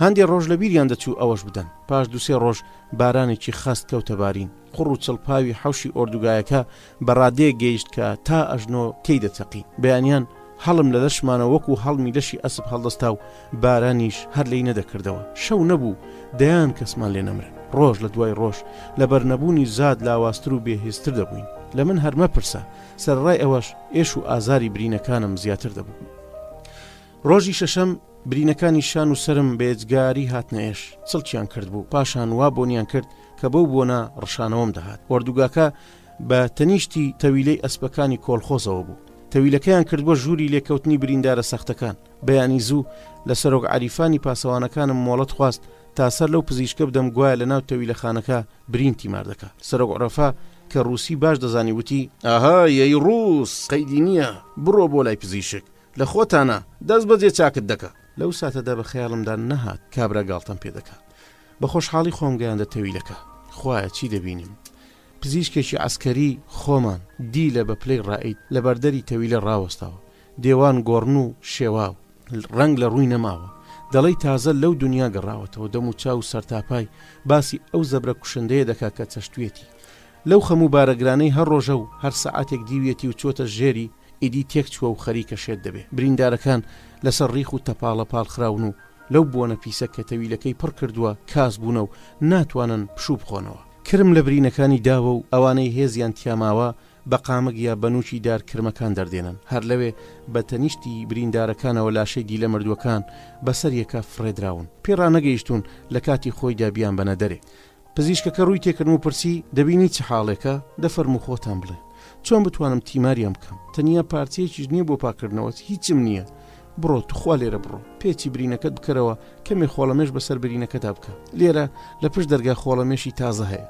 هەندێ ڕۆژ لە بیریان دەچوو ئەوەش بدەن. پاش دووسێ ڕۆژ بارانێکی خەست کەوتە بارین. قوڕ و چڵپاوی حەوشی ئۆردوگایەکە بە ڕادەیەک گەیشت کە تا ئەژنۆ تێی دەچەقی. بەیانیان هەڵم لە لەشمانەوە وەکوو هەڵمی لەشی ئەسپ هەڵدەستا و بارانیش هەر لێی نەدەکردەوە. شەو نەبوو دەیان کەسمان لێ نەمرن. ڕۆژ لە دوای ڕۆژ لەبەر نەبوونی زاد لاوازتر و بێهێزتر دەبووین. لە من هەر مەپرسە، سەرەڕای ئەوەش ئێش و ئازاری برینەکانم زیاتر دەبوو. ڕۆژی شەشەم برینەکانی شان و سەرم بە یەجگاری هاتنە ئێش، چڵکیان کردبوو، پاشان وا بۆنیان کرد کە بەو بۆنە ڕشانەوەم دەهات. ئۆردوگاکە بە تەنیشتی تەویلەی ئەسپەکانی کۆڵخۆزەوە بوو. تەویلەکەیان کردبووە ژووری لێکەوتنی بریندارە سەختەکان. بەیانی زوو لە سەرۆک عەریفانی پاسەوانەکانم مۆڵەت خواست تا سەر لەو پزیشکە بدەم گوایە لە ناو تەویلەخانەکە برین تیمار دەکا. سەرۆک عرەفا کە ڕووسی باش دەزانی وتی. ئەها یەی ڕووس قەیدی نییە، بڕۆ بۆ لای پزیشک. لە خۆتانە، دەست بەجێ چاکت دەکا. لەو ساتەدا بە خەیاڵمدا نەهات کابرا گاڵتەم پێ دەکا. بە خۆشحاڵی خۆم گەیاندە تەویلەکە. خوایە چی دەبینم؟ پزیشکێکی عەسکەری خۆمان، دیلە بە پلەی ڕائید، لە بەردەری تەویلە ڕاوەستاوە. دێوان گۆڕن و شێواو. ڕەنگ لە ڕووی نەماوە. دەڵێی تازە لەو دونیا گەڕاوەتەوە. دەموچاو و سەرتاپای باسی ئەو زەبرە کوشندەیە دەکا کە چەشتویەتی. لەو خەم و بارەگرانەی هەر ڕۆژە و هەر سەعاتێک دیویەتی و چۆتە ژێری، ئیدی تێکچووە و خەریکە شێت دەبێ. بریندارەکان لەسەر ڕیخ و تەپاڵە پاڵخراون و لەو بۆنە پیسە کە تەویلەکەی پڕ کردووە کاس بوونە و ناتوانن پشوو بخۆنەوە. کرم لە برینەکانی داوە و ئەوانەی هێزیان تیا ماوە بە قامک یا بە نووکی دار کرمەکان دەردێنن. هەر لەوێ بە تەنیشتی بریندارەکانەوە لاشەی دیلە مردووەکان بە سەر یەکا فڕێدراون. پێ ڕانەگەیشتوون لە کاتی خۆیدا بیانبەنە دەرێ. پزیشکەکە ڕووی تێکردم و پرسی، دەبینی چ حاڵێکە؟ دە فەرموو خۆتان بڵێن. چۆن بتوانم تیماریان بکەم؟ تەنیا پارچەیەکیش نییە بۆ پاککردنەوە، هیچم نییە. بڕۆ، توخوا لێرە بڕۆ. پێچی برینەکەت بکەرەوە، کەمێ خۆڵەمێش بەسەر برینەکەدا بکە. لێرە، لە پشت دەرگا خۆڵەمێشی تازە هەیە.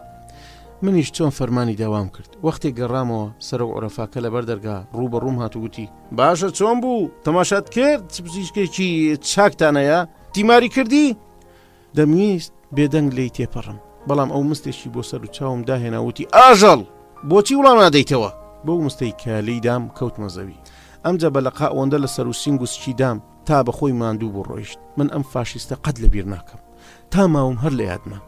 منیش چۆن فەرمانی دا وام کرد. وەختێک گەڕامەوە، سەرۆک عورەفاکە لەبەر دەرگا ڕوو بە ڕووم هات و گوتی. باشە چۆن بوو؟ تەماشات کرد چ پزیشکێکی چاکتان هەیە؟ تیماری کردی؟ دەمویست بێدەنگ لێی تێپەڕم، بەڵام ئەو مستێکی بۆ سەر و چاوم داهێنا وتی، ئاژەڵ! بۆچی وڵام نادەیتەوە؟ بەو مستەی کە لێی دام کەوتمە زەوی. ئەمجا بە لەقا ئەوەندە لە سەر و سینگ و سکی دام تا بە خۆی ماندوو بوو ڕۆیشت. من ئەم فاشیستە قەت لە بیر ناکەم. تا ماوم هەر لە یادمە.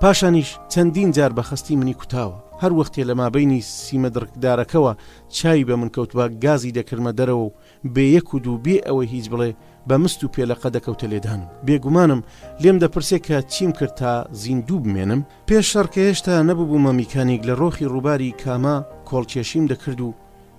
پاشانیش چەندین جار بە خەستی منی کوتاوە. هەر وەختێ لە مابەینی سیمە دڕکدارەکەوە چاوی بە من کەوتبا گازی دەکردمە دەرەوە و بێ یەک و دوو بێ ئەوەی هیچ بڵێ بە مست و پێلەقە دەکەوتە لێدانم. بێگومانم لێم دەپرسێ کە چیم کرد تا زیندوو بمێنم؟ پێش شەڕ کە هێشتا نەبووبوومە میکانیک لە ڕۆخی ڕووباری کاما کۆڵکێشیم دەکرد و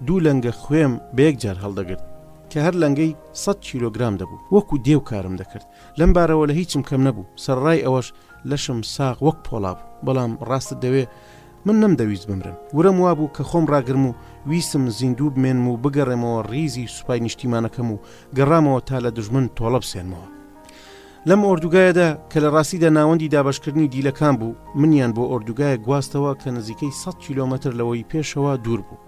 دوو لەنگە خوێم بە یەک جار هەڵدەگرت کە هەر لەنگەی سەت کیلۆگرام دەبوو. وەکوو دێو کارم دەکرد. لەم بارەوە لە هیچم کەم نەبوو. سەرەڕای ئەوەش لەشم ساغ وەک پۆڵا بوو. بەڵام ڕاستت دەوێ من نەمدەویست بمرم. ورەم وابوو کە خۆم ڕاگرم و ویستم زیندوو بمێنم و بگەڕێمەوە ڕیزی سوپای نیشتیمانەکەم و گەڕامەوە تا لە دوژمن تۆڵە بسێنمەوە. لەم ئۆردوگایەدا کە لە ڕاستیدا ناوەندی دابەشکردنی دیلەکان بوو، منیان بۆ ئۆردوگایەک گواستەوە کە نزیکەی سەد کیلۆمەتر لەوەی پێشەوە دوور بوو.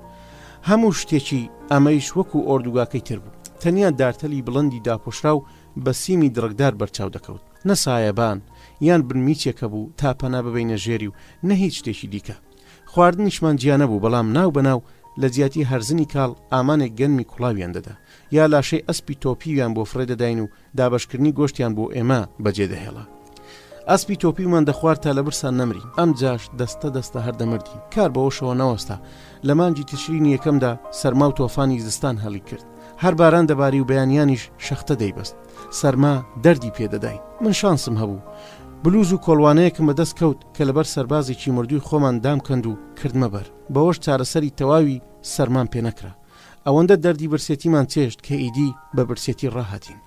هەموو شتێکی ئەمەیش وەکوو ئۆردوگاکەی تر بوو. تەنیا دارتەلی بڵندی داپۆشراو بە سیمی دڕکدار بەرچاو دەکەوت. نە سایەبان یان بنمیچێک هەبوو تا پەنا ببەینە ژێری و نە هیچ شتێکی دیکە. خواردنیشمان جیا نەبوو، بەڵام ناو بە ناو لە جیاتی هەرزنی کاڵ ئامانێک گەنمی کوڵاویان دەدا، یا لاشەی ئەسپی تۆپیویان بۆ فڕێ دەداین و دابەشکردنی گۆشتیان بۆ ئێمە بەجێ دەهێڵا. ئەسپی تۆپیومان دەخوارد تا لە برسان نەمرین، ئەمجاش دەستە دەستە هەر دەمردین. کار بەوەشەوە نەوەستا، لە مانگی تشرینی یەکەمدا سەرما و تۆفانی زستان هەڵیکرد. هەر باران دەباری و بەیانیانیش شەختە دەیبەست. سەرما دەردی پێ دەداین. من شانسم هەبوو. بلوز و کۆڵوانەیەکم بە دەست کەوت کە لەبەر سەربازێکی مردووی خۆمان دامکەند و کردمە بەر. بەوەش چارەسەری تەواوی سەرمام پێ نەکرا. ئەوەندە دەردی برسێتیمان چێشت کە ئیدی بە برسێتی ڕاهاتین.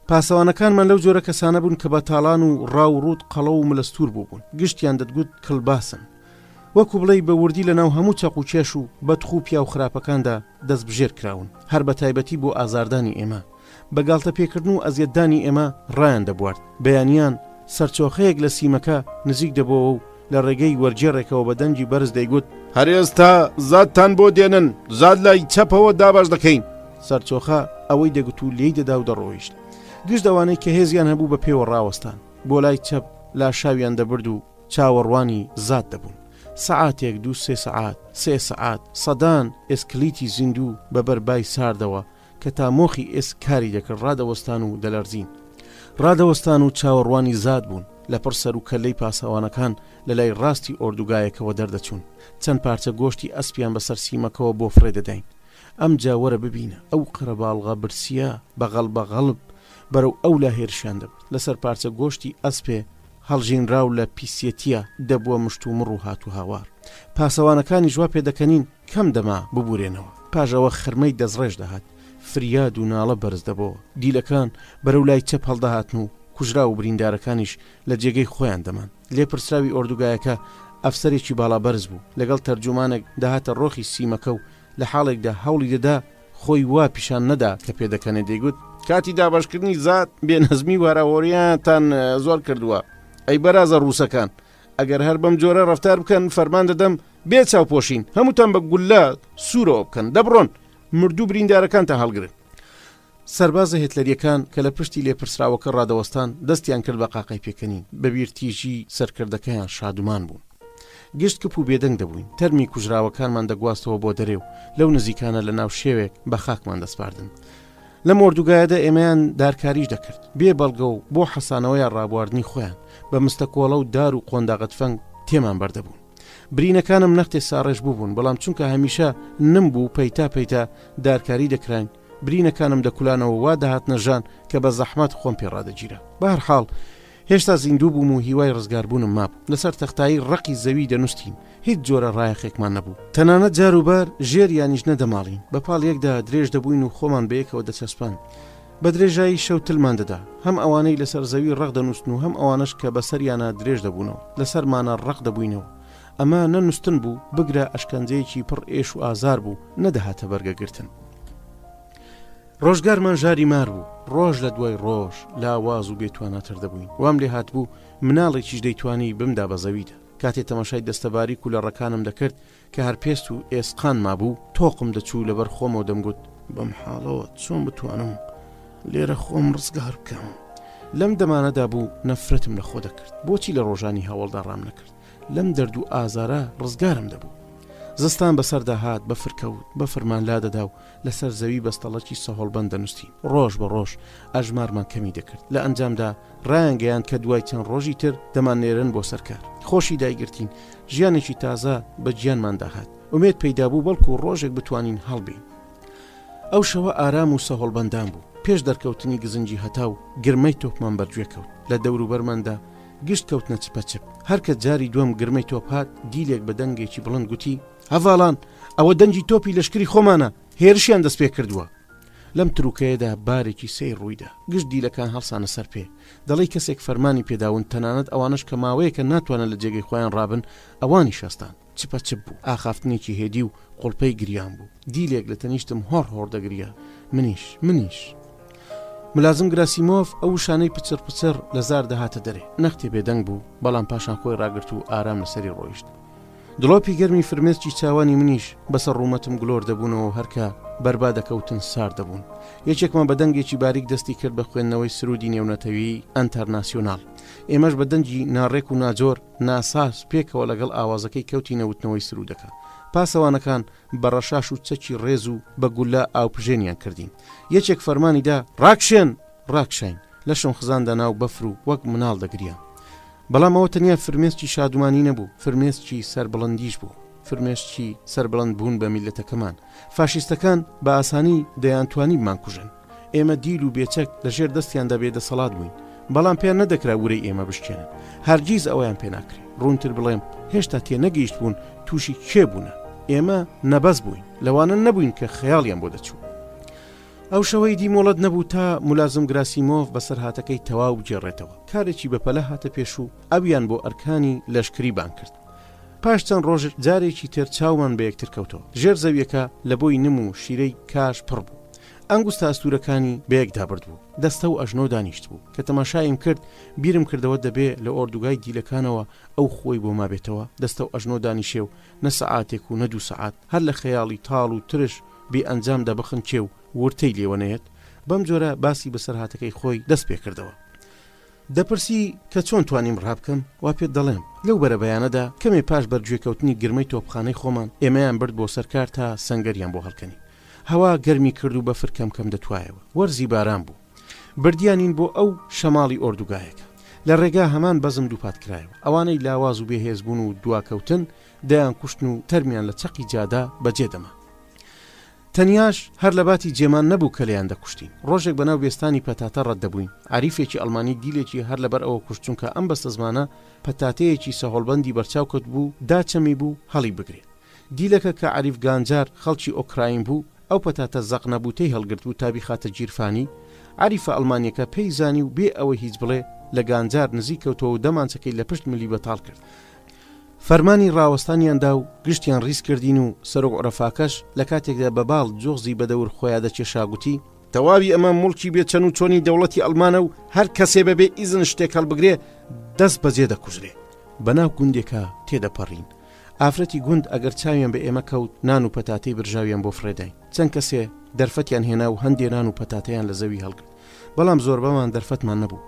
پاسەوانەکانمان لەو جۆرە کەسانە بوون کە بە تاڵان و ڕاو و ڕووت قەڵەو و ملەستوور بووبوون. گشتیان دەتگوت کڵباسن. وەکو بڵێی بە وردی لە ناو هەموو چەق و کێش و بەتخ و پیاو خراپەکاندا دەستبژێر کراون. هەر بە تایبەتی بۆ ئازاردانی ئێمە. بە گاڵتە پێکردن و ئەزیەتدانی ئێمە ڕایان دەبوارد. بەیانیان سەرچۆخەیەک لە سیمەکە نزیک دەبۆوە و لە ڕێگەی وەرگێڕێکەوە بە دەنگی بەرز دەیگوت. هەر ئێستا زادتان بۆ دێنن، زاد لای چەپەوە دابەش دەکەین. سەرچۆخە ئەوەی دەگوت و لێی دەدا و دەڕۆیشت. گشت ئەوانەی کە هێزیان هەبوو بە پێوە ڕاوەستان. بۆ لای چەپ لاشاویان دەبرد و چاوەڕوانی زاد دەبوون. سەعاتێک، دوو سێ سەعات، سێ سەعات، سەدان ئێسکلیتی زیندوو بە بەر بای ساردەوە کە تا مۆخی ئێسک کاری دەکرد ڕادەوەستان و دەلەرزین. ڕادەوەستان و چاوەڕوانی زاد بوون. لەپڕ سەر و کەللەی پاسەوانەکان لە لای ڕاستی ئۆردوگایەکەوە دەردەچوون. چەند پارچە گۆشتی ئەسپیان بەسەر سیمەکەوە بۆ فڕێ دەداین. ئەمجا وەرە ببینە، ئەو قەرەباڵغە برسییە بە غەڵبەغەڵب بەرەو ئەولا هێرشیان دەبرد. لەسەر پارچە گۆشتی ئەسپێ هەڵژینراو لە پیسیەتییە دەبووە مشتومڕ و هاتوهاوار. پاسەوانەکانیش وا پێدەکەنین کەم دەما ببورێنەوە. پاش ئەوە خرمەی دەستڕێژ دەهات. فریاد و ناڵە بەرز دەبۆوە. دیلەکان بەرەو لای چەپ هەڵدەهاتن و کوژراو و بریندارەکانیش لە جێگەی خۆیان دەمان. لێپرسراوی ئۆردوگایەکە ئەفسەرێکی باڵا بەرز بوو. لەگەڵ تەرجومانێک دەهاتە ڕۆخی سیمەکە و لە حاڵێکدا هەوڵی دەدا خۆی وا پیشان نەدا کە پێدەکەنێ دەیگوت، کاتی دابەشکردنی زات بێ نەزمی و هەراوهۆرییانتان زۆر کردووە. ئەی بەرازە ڕووسەکان! ئەگەر هەر بەم جۆرە ڕەفتار بکەن فەرمان دەدەم بێ چاوپۆشین هەمووتان بە گوللە سوورەوە بکەن. دەبڕۆن مردوو بریندارەکانتان هەڵگرن. سەربازە هێتلەرییەکان کە لە پشتی لێپرسراوەکە ڕادەوەستان، دەستیان کرد بە قاقای پێکەنین، بە بیرتیژی سەرکردەکەیان شادومان بوون. گشت کپ و بێدەنگ دەبووین، تەرمی کوژراوەکانمان دەگواستەوە بۆ دەرێ و لەو نزیکانە لە ناو شێوێک بە خاکمان دەسپاردن. لەم ئۆردوگایەدا ئێمەیان دارکاریش دەکرد، بێ بەڵگە و بۆ حەسانەوە یا ڕابواردنی خۆیان، بە مستەکۆڵە و دار و قۆنداغە تفەنگ تێمان بەردەبوون. برینەکانم نەختێ ساڕێژ بووبوون، بەڵام چونکە هەمیشە نم بوو پەیتا پەیتا دارکاری دەکراین، برینەکانم دەکولانەوە وا دەهاتنە ژان کە بە زەحمەت خۆم پێ ڕادەگیرا. بەهەرحاڵ هێشتا زیندوو بووم و هیوای ڕزگاربوونم مابوو. لەسەر تەختایی ڕەقی زەوی دەنووستین. هیچ جۆرە ڕایەخێکمان نەبوو. تەنانەت جاروبار ژێریانیش نەدەماڵین. بە پاڵ یەکدا درێژ دەبووین و خۆمان بەیەکەوە دەچەسپاند. بە درێژایی شەو تلمان دەدا. هەم ئەوانەی لەسەر زەوی ڕەق دەنووستن و هەم ئەوانەش کە بەسەریانا درێژ دەبوونەوە. لەسەرمانا ڕەق دەبووینەوە. ئەمە نە نوستن بوو، بگرە ئەشکەنجەیەکی پڕ ئێش و ئازار بوو، نەدەهاتە بەرگە گرتن. ڕۆژگارمان ژاری مار بوو، ڕۆژ لە دوای ڕۆژ لاواز و بێتواناتر دەبووین. وام لێ هاتبوو مناڵێکیش دەیتوانی بمدا بە زەویدا. کاتێ تەماشای دەستە باریک و لەڕەکانم دەکرد کە هەر پێست و ئێسقان مابوو، تۆقم دەچوو لەبەر خۆمەوە دەمگوت، بەم حاڵەوە چۆن بتوانم لێرە خۆم ڕزگار بکەم؟ لەم دەمانەدا بوو نەفرەتم لە خۆ دەکرد، بۆچی لە ڕۆژانی هەوەڵدا ڕام نەکرد؟ لەم دەرد و ئازارە ڕزگارم دەبوو. زستان بەسەردا هات، بەفر کەوت، بەفرمان لادەدا و لەسەر زەوی بەستەڵەکی سەهۆڵبەند دەنووستین. ڕۆژ بە ڕۆژ ئەژمارمان کەمی دەکرد. لە ئەنجامدا ڕایانگەیاند کە دوای چەند ڕۆژی تر دەماننێرن بۆ سەر کار. خۆشی دایگرتین، ژیانێکی تازە بە گیانماندا هات. ئومێد پەیدا بوو بەڵکوو ڕۆژێک بتوانین هەڵبێین. ئەو شەوە ئارام و سەهۆڵبەندان بوو. پێش دەرکەوتنی گزنگی هەتاو، گرمەی تۆپمان بەرگوێ کەوت. لە دەوروبەرماندا گشت کەوتنە چپە چپ. هەر کە جاری دووەم گرمەی تۆپ هات، دیلێک بە دەنگێکی بڵند گوتی، هەڤاڵان، ئەوە دەنگی تۆپی لەشکری خۆمانە، هێرشیان دەست پێ کردووە. لەم تروکەیەدا بارێکی سەیر ڕوویدا. گشت دیلەکان هەڵسانە سەر پێ. دەڵێی کەسێک فەرمانی پێداون، تەنانەت ئەوانەش کە ماوەیەکە ناتوانن لە جێگەی خۆیان ڕابن، ئەوانیش هەستان. چپە چپ بوو. ئاخافتنێکی هێدی و قوڵپەی گریان بوو. دیلێک لە تەنیشتم هۆڕ هۆڕ دەگریا. منیش. منیش. ملازم گراسیمۆف ئەو وشانەی پچڕ پچڕ لە زار دەهاتە دەرێ. نەختێ بێدەنگ بوو، بەڵام پاشان خۆی ڕاگرت و ئارام لەسەری ڕۆیشت. دڵۆپی گەرمی فرمێسکی چاوانی منیش بەسەر ڕوومەتم گلۆر دەبوونەوە و هەرکە بەربا دەکەوتن سارد دەبوون. یەکێکمان بە دەنگێکی باریک دەستی کرد بە خوێندنەوەی سروودی نێونەتەویی ئەنتەرناسیۆناڵ. ئێمەش بە دەنگی ناڕێک و ناجۆر، ناساز، پێکەوە لەگەڵ ئاوازەکەی کەوتینە وتنەوەی سروودەکە. پاسەوانەکان بە ڕەشاش و چەکی ڕێز و بە گوللە ئاوپژێنیان کردین. یەکێک فەرمانی دا، ڕاکشێن! ڕاکشاین. لەشم خزاندە ناو بەفر و وەک مناڵ دەگریام. بەڵام ئەوە تەنیا فرمێسکی شادومانی نەبوو، فرمێسکی سەربڵندیش بوو. فرمێسکی سەربڵند بوون بە میللەتەکەمان. فاشیستەکان بە ئاسانی دەیانتوانی بمانکوژن. ئێمە دیل و بێچەک لە ژێر دەستیاندا بێدەسەڵات بووین. بەڵام پێیان نەدەکرا ورەی ئێمە بشکێنن. هەرگیز ئەوەیان پێ ناکرێ. ڕوونتر بڵێم، هێشتا تێنەگەیشتبوون تووشی کێ بوونە. ئێمە نەبەز بووین. لەوانە نەبووین کە خەیاڵیان بۆ دەچوو. ئەو شەوە ئیدی مۆڵەت نەبوو تا مولازم گراسیمۆڤ بەسەرهاتەکەی تەواو بگێڕێتەوە. کارێکی بەپەلە هاتە پێش و ئەویان بۆ ئەرکانی لەشکری بانگ کرد. پاش چەند ڕۆژ جارێکی تر چاومان بە یەکتر کەوتەوە. ژێر زەویەکە لە بۆی نم و شیرەی کاژ پڕ بوو. ئەنگوستە ئەستوورەکانی بە یەکدا بردبوو. دەستە و ئەژنۆ دانیشتبوو. کە تەماشایم کرد، بیرم کردەوە دەبێ لە ئۆردوگای دیلەکانەوە ئەو خووەی بۆ مابێتەوە، دەستە و ئەژنۆ دانیشێ و نە سەعاتێک و نە دوو سەعات، هەر لە خەیاڵی تاڵ و ترش بێ ئەنجامدا بخنکێ و ورتەی لێوە نەیەت. بەم جۆرە باسی بەسەرهاتەکەی خۆی دەست پێ کردەوە. دەپرسی کە چۆن توانیم ڕابکەم؟ وا پێت دەڵێم. لەو بەرەبەیانەدا، کەمێ پاش بەرگوێکەوتنی گرمەی تۆپخانەی خۆمان، ئێمەیان برد بۆ سەر کار تا سەنگەریان بۆ هەڵکەنین. هەوا گەرمی کرد و بەفر کەم کەم دەتوایەوە. وەرزی باران بوو. بردیانین بۆ ئەو شەماڵی ئۆردوگایەکە. لە ڕێگا هەمان بەزم دووپات کرایەوە. ئەوانەی لاواز و بێهێز بوون و دواکەوتن، دەیانکوشتن و تەرمیان لە چەقی جادە بەجێ دەما. تەنیاش هەر لەباتی جێمان نەبوو کە لێیان دەکوشتین. ڕۆژێک بەناو بێستانی پەتاتە ڕەت دەبووین، عەریفێکی ئەڵمانی دیلێکی هەر لەبەر ئەوە کوشت چونکە ئەم بەستەزمانە پەتاتەیەکی سەهۆڵبەندی بەرچاو کەوتبوو داچەمیبوو هەڵی بگرێ. دیلەکە کە عەریف گانجار خەڵکی ئۆکراین بوو، ئەو پەتاتە زەقنەبووتەی هەڵگرتبوو تا بیخاتە گیرفانی، عەریفە ئەڵمانییەکە پێی زانی و بێ ئەوەی هیچ بڵێ لە گانجار نزیک کەوتەوە و دەمانچەکەی لە پشت ملی بەتاڵ کرد. فەرمانی ڕاوەستانیان دا و گشتیان ڕیز کردین و سەرۆک عورەفاکەش لە کاتێکدا بە باڵ جوغزی بە دەور خۆیا دەکێشا گوتی، تەواوی ئەمە موڵکی بێ چەن و چۆنی دەوڵەتی ئەڵمانە و هەر کەسێ بە بێ ئیزن شتێک هەڵبگرێ دەست بەجێ دەکوژرێ. بە ناو گوندێکا تێدەپەڕین. ئافرەتی گوند ئەگەر چاویان بە ئێمە کەوت نان و پەتاتەی برژاویان بۆ فڕێداین. چەند کەسێ دەرفەتیان هێنا و هەندێ نان و پەتاتەیان لە زەوی هەڵگرت. بەڵام زۆربەمان دەرفەتمان نەبوو.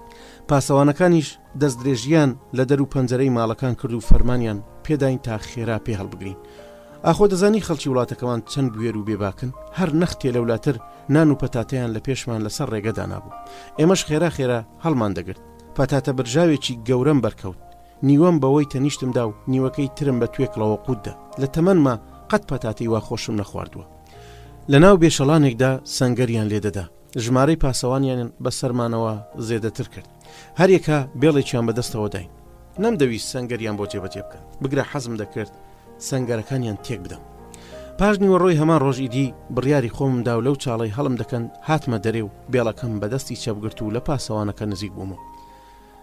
پاسەوانەکانیش دەستدرێژییان لە دەر و پەنجەرەی ماڵەکان کرد و فەرمانیان پێداین تا خێرا پێ هەڵبگرین. ئاخۆ دەزانی خەڵکی وڵاتەکەمان چەند بوێر و بێباکن؟ هەر نەختێ لەولاتر نان و پەتاتەیان لە پێشمان لەسەر ڕێگە دانابوو. ئێمەش خێرا خێرا هەڵمان دەگرت. پەتاتە برژاوێکی گەورەم بەرکەوت. نیوەم بەوەی تەنیشتم دا و نیوەکەی ترم بە توێکڵەوە قووت دا. لە تەمەنما قەت پەتاتەی وا خۆشم نەخواردووە. لە ناو بێشەڵانێکدا سەنگەریان لێ دەدا. ژمارەی پاسەوانیان بە سەرمانەوە زێدەتر کرد. هەریەکە بێڵێکیان بە دەستەوە داین. نەمدەویست سەنگەریان بۆ جێبەجێ بکەن. بگرە حەزم دەکرد سەنگەرەکانیان تێک بدەم. پاش نیوەڕۆی هەمان ڕۆژ ئیدی بڕیاری خۆمم دا و لەو چاڵەی هەڵم دەکەند هاتمە دەرێ و بێڵەکەم بە دەستی چەپ گرت و لە پاسەوانەکە نزیک بوومەوە.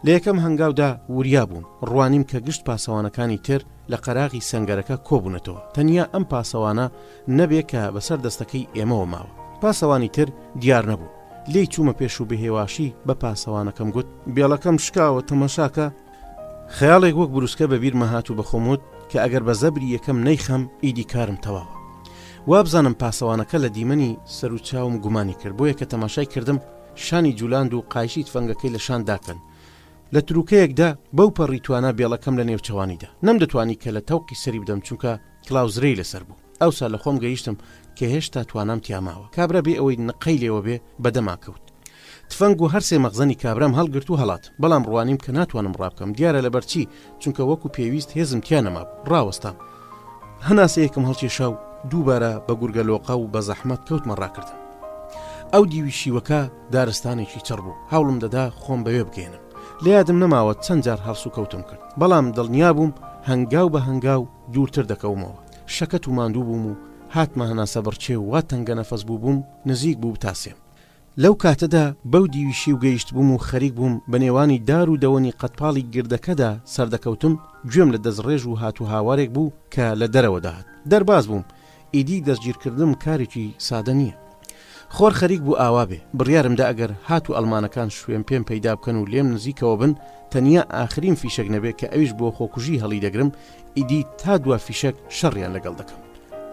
لە یەکەم هەنگاودا وریا بووم، ڕوانیم کە گشت پاسەوانەکانی تر لە قەراغی سەنگەرەکە کۆبوونەتەوە، تەنیا ئەم پاسەوانە نەبێ کە بەسەر دەستەکەی ئێمەوە ماوە. پاسەوانی تر دیار نەبوو. لێی چوومە پێش و بەهێواشی بە پاسەوانەکەم گوت. بێڵەکەم شکاوە، تەماشاکە. خەیاڵێک وەک بروسکە بە بیرما هات و بە خۆم وت کە ئەگەر بە زەبری یەکەم نەیخەم ئیدی کارم تەواوە. وابزانم پاسەوانەکە لە دیمەنی سەروچاوم گومانی کرد، بۆیە کە تەماشای کردم شانی جولاند و قایشی تفەنگەکەی لە شان داکەند. لە تروکەیەکدا بەو پەڕی توانا بێڵەکەم لە نێوچەوانی دا. نەمدەتوانی کە لە تەوقی سەری بدەم چونکە کڵاو زرێی لەسەر بوو. ئەوسا لە خۆم گەیشتم کە هێشتا توانام تیا ماوە. کابرا بێ ئەوەی نقەی لێوە بێ بە دەما کەوت. تفەنگ و هەرسێ مەخزەنی کابرام هەڵگرت و هەڵاتم. بەڵام ڕوانیم کە ناتوانم ڕابکەم. دیارە لەبەر چی؟ چونکە وەکو پێویست هێزم تیا نەمابوو. ڕاوەستام. هەناسەیەکم هەڵکێشا و دووبارە بە گورگە لۆقە و بە زەحمەت کەوتمە ڕاکردن. ئەو دیوی شیوەکە دارستانێکی چڕ بوو. هەوڵم دەدا خۆم بەوێ بگەیەنم. لە یادم نەماوە چەند جار هەڵسوکەوتم کرد. بەڵام دڵنیا بووم هەنگاو بە هەنگاو دوورتر دەکەومەوە. شەکەت و ماندوو بووم و هاتمە هەناسەبڕکێ و وا تەنگەنەفەس بووبووم نزیک بوو بتاسێم. لەو کاتەدا بەو دیوی شیو گەیشتبووم و خەریک بووم بە نێوانی دار و دەوەنی قەدپاڵی گردەکەدا سەردەکەوتم، گوێم لە دەستڕێژ و هاتوهاوارێک بوو کە لە دەرەوە دەهات. دەرباز بووم. ئیدی دەستگیرکردنم کارێکی سادە نییە. خۆر خەریک بوو ئاوا بێ. بڕیارم دا ئەگەر هاتوو ئەڵمانەکان شوێنپێم پەیدا بکەن و لێم نزیکەوە بن، تەنیا ئاخرین فیشەک نەبێ کە ئەویش بۆ خۆکوژی هەڵیدەگرم، ئیدی تا دوا فیشەک شەڕیان لەگەڵ دەکەم.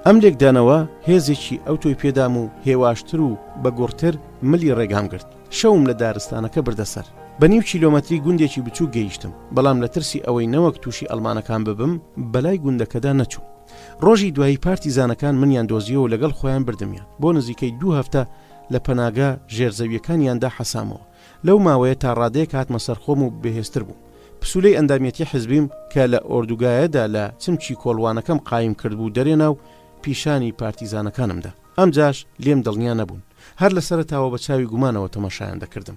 ئەم لێکدانەوە هێزێکی ئەوتۆی پێدام و هێواشتر و بە گوڕتر ملی ڕێگام گرت. شەوم لە دارستانەکە بردە سەر. بە نیو کیلۆمەتری گوندێکی بچووک گەیشتم، بەڵام لە ترسی ئەوەی نەوەک تووشی ئەڵمانەکان ببم، بەلای گوندەکەدا نەچووم. ڕۆژی دوایی پارتیزانەکان منیان دۆزیەوە و لەگەڵ خۆیان بردمیان. بۆ نزیکەی دوو هەفتە لە پەناگە ژێرزەوییەکانیاندا حەسامەوە. لەو ماوەیە تا ڕادەیەک هاتمە سەر خۆم و بەهێزتر بووم. پسوولەی ئەندامیەتی حیزبیم کە لە ئۆردوگایەدا لە چمکی کۆڵوانەکەم قایم کردبوو دەرێنا و پیشانی پارتیزانەکانم دا. ئەمجاش لێم دڵنیا نەبوون. هەر لە سەرەتاوە بە چاوی گومانەوە تەماشایان دەکردم.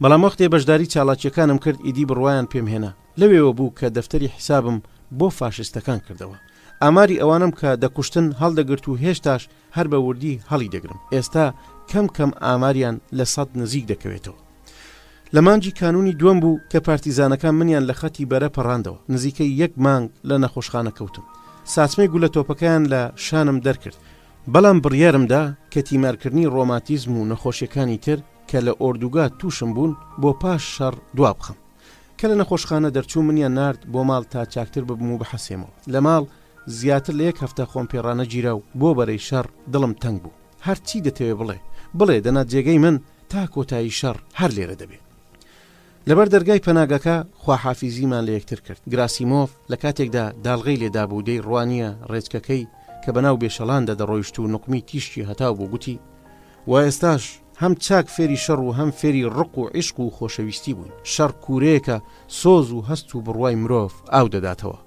بەڵام وەختێ بەشداری چاڵاکییەکانم کرد ئیدی بڕوایان پێم هێنا. لەوێوە بوو کە دەفتەری حیسابم بۆ فاشیستەکان کردەوە. ئاماری ئەوانەم کە دەکوشتن هەڵدەگرت و هێشتاش هەر بە وردی هەڵیدەگرم. ئێستا کەم کەم ئاماریان لە سەد نزیک دەکەوێتەوە. لە مانگی کانوونی دووەم بوو کە پارتیزانەکان منیان لە خەتی بەرە پەڕاندەوە. نزیکەی یەک مانگ لە نەخۆشخانە کەوتم. ساچمەی گولە تۆپەکەیان لە شانم دەرکرد. بەڵام بڕیارم دا کە تیمارکردنی ڕۆماتیزم و نەخۆشیەکانی تر کە لە ئۆردوگا تووشم بوون بۆ پاش شەڕ دوا بخەم. کە لە نەخۆشخانە دەرچووم منیان نارد بۆ ماڵ تا چاکتر ببم و بحەسێمەوە. لە ماڵ زیاتر لە یەک هەفتە خۆم پێ ڕانەگیرا و بۆ بەرەی شەڕ دڵم تەنگ بوو. هەر چی دەتەوێ بڵێ، بڵێ دەنا جێگەی من تا کۆتایی شەڕ هەر لێرە دەبێ. لەبەر دەرگای پەناگەکە خواحافیزیمان لە یەکتر کرد. گراسیمۆف لە کاتێکدا داڵغەی لێ دابوو دەیڕوانییە ڕێچکەکەی کە بەناو بێشەڵاندا دەڕۆیشت و نوقمی تیشکی هەتاو بوو گوتی، وا ئێستاش هەم چاک فێری شەڕ و هەم فێری ڕق و عیشق و خۆشەویستی بووین. شەڕ کوورەیەکە سۆز و هەست و بڕوای مرۆڤ ئاو دەداتەوە.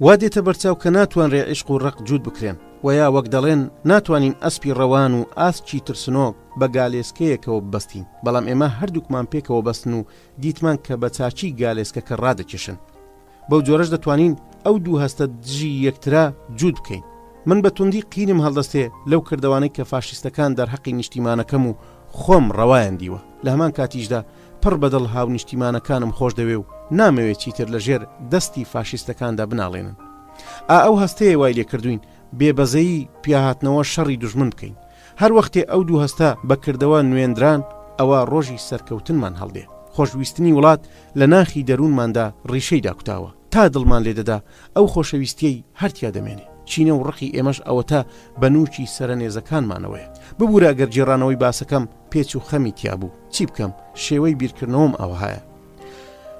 وا دێتە بەرچاو کە ناتوانرێ عیشق و ڕق جووت بکرێن، وە یا وەک دەڵێن ناتوانین ئەسپی ڕەوان و ئاسکی ترسنۆک بە گالێسکەیەکەوە ببەستین، بەڵام ئێمە هەردووکمان پێکەوە بەستن و دیتمان کە بە چاکی گالێسکەکە ڕادەکێشن. بەو جۆرەش دەتوانین ئەو دوو هەستە دژی یەکترە جووت بکەین. من بە توندی قینم هەڵدەستێ لەو کردەوانەی کە فاشیستەکان دەرهەقی نیشتیمانەکەم و خۆم ڕەوایان دیوە. لە هەمان کاتیشدا پڕ بە دڵ هاونیشتیمانەکانم خۆش دەوێ و نامەوێ چیتر لە ژێر دەستی فاشیستەکاندا بناڵێنن. ئا ئەو هەستەیە وای لێ کردووین بێ بەزەیی پیاهاتنەوە شەڕی دوژمن بکەین. هەر وەختێ ئەو دوو هەستە بە کردەوە نوێندران ئەوا ڕۆژی سەرکەوتنمان هەڵدێ. خۆشویستنی وڵات لە ناخی دەروونماندا ڕیشەی داکوتاوە. تا دڵمان لێ دەدا ئەو خۆشەویستیەی هەر تیا دەمێنێ. کینە و ڕقی ئێمەش ئەوەتا بە نووکی سەرە نێزەکانمانەوەیە. ببوورە ئەگەر گێڕانەوەی باسەکەم پێچ و خەمی تیا بوو. چی بکەم شێوەی بیرکردنەوەم ئاوەهایە.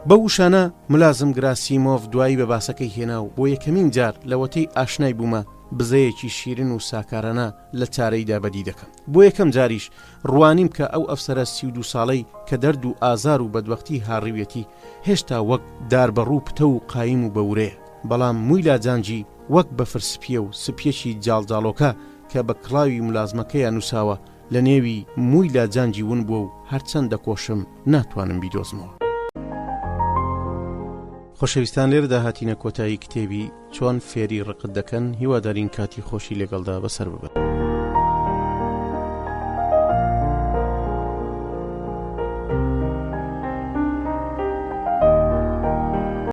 بەو وشانە ملازم گراسیمۆڤ دوایی بە باسەکەی هێنا و بۆ یەکەمین جار لەوەتەی ئاشنای بوومە بزەیەکی شیرن و ساکارانە لە چارەیدا بەدی دەکەم. بۆ یەکەم جاریش ڕوانیم کە ئەو ئەفسەرە 32 ساڵەی کە دەرد و ئازار و بەدبەختی هاڕیویەتی هێشتا وەک داربەڕوو پتەو و قایم و بە ورەیە. بەڵام مووی لاجانجی وەک بەفر سپییە و سپییەکی جاڵجاڵۆکە کە بە کڵاوی مولازمەکەیا نووساوە لە نێوی مووی لاجانجی ون بووە و هەرچەند دەکۆشم ناتوانم بیدۆزمەوە. خۆشەویستان لێرەدا هاتینە کۆتایی کتێبی، چۆن فێری ڕقت دەکەن، هیوادارین کاتی خۆشی لەگەڵدا بەسەر ببەن.